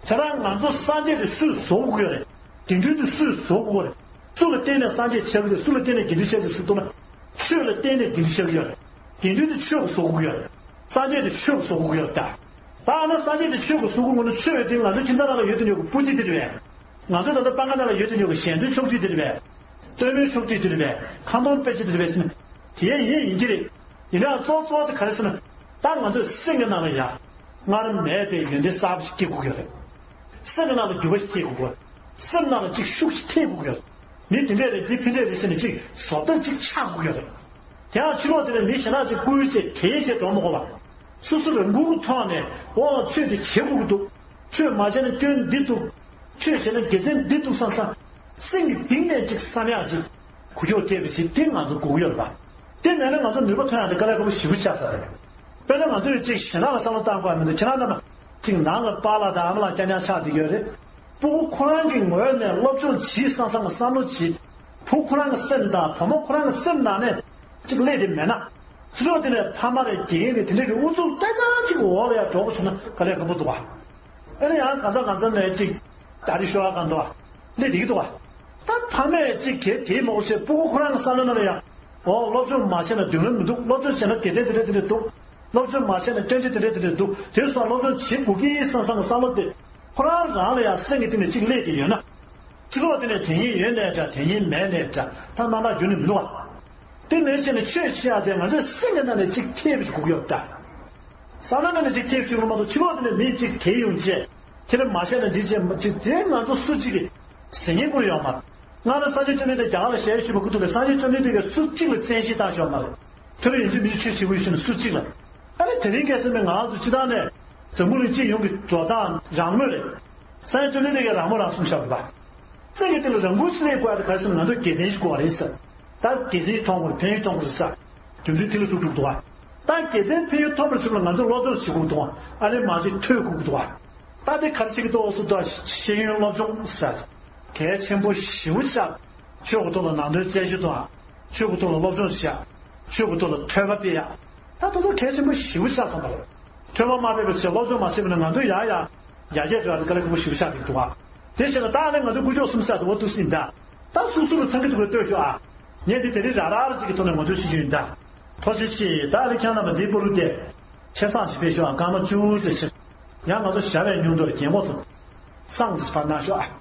ཙང་ང་ཚོ་སངས་རྒྱས་དེ་སུས་བཟོ་དགོས་ཀྱི་ཡོད་རེད། དགེ་འདུན་དེ་སུས་བཟོ་དགོས་ཀྱི་ཡོད་རེད། སུ་ལ་བརྟེན་ནས་སངས་རྒྱས་ཆགས་ཀྱི་རེད། སུ་ལ་བརྟེན་ནས་དགེ་འདུན་ཆགས་ཀྱི་རེད་ཟེར་འདུག་ན། ཆོས་ལ་བརྟེན་ནས་དགེ་འདུན་ཆགས་ཀྱི་ཡོད་རེད། དགེ་འདུན་དེ་ཆོས་ཀྱིས་བཟོ་དགོས་ཀྱི་ཡོད་རེད། སངས་རྒྱས་དེ་ཆོས་ཀྱིས་བཟོ་དགོས་ཀྱི་ཡོད་རེད་ད། ད་ཨ་ན་སངས་རྒྱས་དེ་ཆོས་ཀྱིས་བཟོ་དགོས་དགོས་ན། ཆོས་ཡོད་དེ་ང་ཚོའི་ཁྱིམ་ཚང་ནང་ལ་ཡོད་དུ་ཡོད་ཀྱི་པོ་ཏི་དེ་རེད་པས། ང་ཚོའི་ད་ལྟ་སྤང་ཁ་ནང་ལ་ཡོད་དུ་ཡོད་ཀྱི་གཞན་དོན་ཕྱོགས་སྒྲིག་དེ་རེད་པས། སྟོན་མོའི་ཕྱོགས་སྒྲིག་དེ་རེད་པས། ཁ་འདོན་དཔེ་ཆ་དེ་རེད་པས་ཟེར་ན། དེ་ཡིན་ཡིན་གྱི་རེད། ཡིན་ནའང་གཙོ་གཙོ་དེ་ག་རེ་ཟེར་ན། ད་ང་ཚོའི་སེམས་ཀྱི་ནང་ལ་ཡ། སྔར་མེད་པའི་ཡོན་ཏན་གསར་པ་ཞིག་སྐྱེ་དགོས་ཀྱི་རེད། སེམས་ཀྱི་ནང་ལ་འགྱུར་བ་ཞིག་ཐེབས་དགོས་ཀྱི་རེད། སེམས་ནང་ལ་ཅིག་ཤུགས་ཤིག་ཐེབས་དགོས་ཀྱི་རེད། མི་དེ་འདྲས་རེད། འདི་ཕན་འདྲས་རེད་ཟེར་ནས་ཅིག་བཟོ་ལྟ་ཅིག་ཆགས་དགོས་ཀྱི་རེད། དེ་ཡང་ཕྱི་ལོགས་དེ་ནས་མི་གཞན་དག་ཅིག་བསྐུལ་བྱས་དེའི་རྗེས་འགྲོ་མི་དགོས་པ། སོ་སོ་རང་འགུལ་གྱི་ཐོག་ནས་འོ་ཆོས་འདི་བྱེད་དགོས་ཀྱི་འདུག་ཆོས་མ་བྱས་ན་སྐྱོན་འདི་འདུག་ཆོས་བྱས་ན་དགེ་མཚན་འདི་འདུག་བསམ་བསམ། སེམས་ཀྱི་གཏིང་ནས་ཅིག་བསམ་ཡག་ཅིག་གོ་རྒྱུ་ཐེབས་པ་ཞིག་དེ་ང་ཚོ་དགོས་ཀྱི་ཡོད་རེད་པ། དེ་མེད་ན་ང་ཚོ་ནུས་པ་ཐོན་ཡག་དེ་དཀའ་ལས་ཁག་པོ་ཞེ་པོ་ཆགས་ས་རེད། དཔེར་ན་ང་ཚོས་ཅིག་གཞན་དག་ལ་བསམ་བློ་བཏང་དགོས་ཡ་མི་འདུག་ཁྱེད་རང་རྣམས་ཅིག་ནང་ལ་པཱ་ལགས་དང་ཨ་མ་ལགས་རྐྱང་རྐྱང་ཆགས་བསྡད་ཡོད་རེད། སྤུ་གུ་ཁོ་རང་གི་ངོས་ནས་སློབ་སྦྱོང་བྱེད་བསམ་བསམ་གྱི་བསམ་བློ་བྱེད། བུ་ཁོ་རང་གི་སེམས་དང་བུ་མོ་ཁོ་རང་གི་སེམས་ནང་ནས་ཅིག་སླེབས་དེ་མེད་ན། ཕྱི་ལོགས་དེ་ནས་ཕ་མ་རེད། དགེ་རྒན་རེད། དེ་འདྲས་ཀྱི་ཨུ་ཚུགས་ཏག་ཏག་ཅིག་འོག་ལ་ཡ་འགྲོ་དགོས་བྱུང་ན་དཀའ་ལས་ཁག་པོ་འདུག་བ། ཨ་ནི་ཡང་གང་ཟག་གང་ཟག་ནས་ཅིག་ད་རེ་ཤོར་བ་གང་འདུག་བ། སླེབས་བསྡད་ཀྱི་འདུག་བ། ད་ཕ་མས་ཅིག་གལ་དེ་མ་གོ་ཚེ་སྤུ་གུ་ཁོ་རང་གི་བསམ་བློ་ནང་ལ་ཡ། འོ་སློབ་སྦྱོང་མ་བྱས་ན་མདུན་ལམ་མི་འདུག་སློབ་སྦྱོང་བྱས་ན་དགེ་མཚན་དེ་འདྲས་དེ་འདྲས་འདུག་སློབ་སྦྱོང་མ་བྱས་ན་སྐྱོན་ཆ་དེ་འདྲས་དེ་འདྲས་འདུག་དེ་སོང་སློབ་སྦྱོང་བྱེད་དགོས་ཀྱི་བསམ་བསམ་གྱི་བསམ་བློ་དེ་ཁོ་རང་རང་ལ་ཡང་སེམས་ཀྱི་གཏིང་ནས་ཅིག་སླེབས་ཀྱི་ཡོད་ན། ཕྱི་ལོགས་དེ་ནས་དེ་ཉིད་ཡོད་ནའི་འདྲ། དེ་ཉིད་མེད་ནའི་འདྲ། ད་རྣམ་པ་རྒྱུན་ནས་མི་འདུག་བ། དེ་ནས་ཕྱིན་ནས་ཆོས་བྱེད་ཡག་དེ་ང་ཚོའི་སེམས་ཀྱི་ནང་ནས་ཅིག་ཐེབས་པ་ཞིག་དགོས་ཀྱི་ཡོད་ད། བསམ་བློའི་ནང་ནས་ཅིག་ཐེབས་ཤིག་ལ་མ་གཏོགས་ཕྱི་ལོགས་དེ་ནས་མི་ཅིག་དེ་ཡོང་བྱས། དེ་ནས་མ་བྱས་ན་འདི་བྱས་མ་ཅིག་དེ་ང་ཚོ་སུ་གཅིག་གིས་ཟེར་མཁན་ཀུན་ཡོད་མ་རེད། སྔར་སངས་རྒྱས་བཅོམ་ལྡན་འདས་རྒྱ་གར་ལ་ཞལ་བཞུགས་པ་ཁུ་ཐུག་ལ་སངས་རྒྱས་བཅོམ་ལྡན་འདས་ཀྱིས་སུ་གཅིག་ལ་བཙན་ཤེད་བཏང་ཤོག་མ་རེད། ཐོ་རེ་ཡིན་གཅིག་མིན་གཅིག་ཆོས་བྱེད་དགོས་ཡོད་ཟེར་ན་སུ་གཅིག་ལ། ཨ་ནི་དེ་རིང་ཁ་སང་ནས་ང་ཚོ་སྤྱི་བཏང་ནས་འཛམ་བུ་གླིང་སྤྱི་ཡོངས་ཀྱི་འགྲོ་སྟངས་རང་མོས་རེད། སངས་རྒྱས་བཅོམ་ལྡན་འདས་ཀྱིས་རང་མོས་རང་གསུངས་བཞག་པ་རེད་པ། སེམས་ཀྱི་སྟེང་ལ་རང་བཀུར་ཞིག་སླེབས་དགོས་ཡ་དེ་ག་རེ་ཟེར་ན་ང་ཚོ་དགེ་མཚན་ཞིག་དགོས་པ་རེད་ཟེར། ད་དགེ་མཚན་ཞིག་མཐོང་དགོས་རེད། ཕན་ཡོན་མཐོང་དགོས་རེད་ཟེར། རྒྱུ་མཚན་དེ་ལ་ཐུག་འགྲོ་གི་འདུག་བ། ད་དགེ་མཚན་ཕན་ཡོན་ཐོབ་པར་བྱེད་པ་ལ་ང་ཚོ་སློབ་སྦྱོང་བྱེད་དགོས་འདུག་བ། ཨ་ནི་མ་བྱེད་ཐོས་དགོས་ཀྱི་འདུག་བ། ད་དེ་ག་རེ་བྱེད་ཀྱི་འདུག་ཟེར་དུས་ཤེས་ཡོན་སློབ་སྦྱོང་ཟེར། གལ་ཆེན་པོ་ཞེ་པོ་ཆགས། ཆོས་ཀྱི་ཐོག་ལ་ནང་དོན་རྩད་ཞིབ་གཏོང་ཡ། ཆོས་ཀྱི་ཐོག་ལ་སློབ་སྦྱོང་བྱེད་ཡ། ཆོས་ཀྱི་ཐོག་ལ་ཐོས་པ་སྤེལ་ཡ། ད་དེ་ཚོ་གལ་ཆེན་པོ་ཞེ་པོ་ཆགས་སོང་བ་རེད། ཐོས་པ་མ་སྤེལ་བ་བྱས་སློབ་སྦྱོང་མ་བྱས་པ་ན་ང་ཚོ་ཡ་ཡ་ཡར་རྒྱས་འགྲོ་ཡ་དེ་དཀའ་ལས་ཁག་པོ་ཞེ་པོ་ཆགས་ཀྱི་འདུག་བ། དེ་བྱས་ན་ད་ཨ་ནི་ང་ཚོ་དཀོན་མཆོག་གསུམ་ཟེར་དེ་འོ་འདུག་སེ་ཡིན་ད། ད་སོ་སོ་ལ་ཚང་གི་འདུག་པས་ལྟོས་ཤོག་ཨ། ངས་འདི་དེ་རིང་ར་ར་ར་ཅིག་གི་ཐོག་ནས་ངོ་སྤྲོད་བྱེད་རྒྱུ་ཡིན་ད། ཐུགས་རྗེ་ཆེ། ད་ཨ་ནི་ཁྱེད་རྣམ་པ་འདིའི་བར་དུ་བསྡད། ཆེ་སང་ཞིག་ཕེབས་ཤོག་ཨ། སྐར་མ་བཅུ་ཙམ་ཕྱིན། ཡང་ང་ཚོ་ཞབས་པད་སྙིང་རྡོར་རྒྱལ་མོ་ཚོ། སང་ཞིག་ཕར་གནང་ཤོག་ཨ།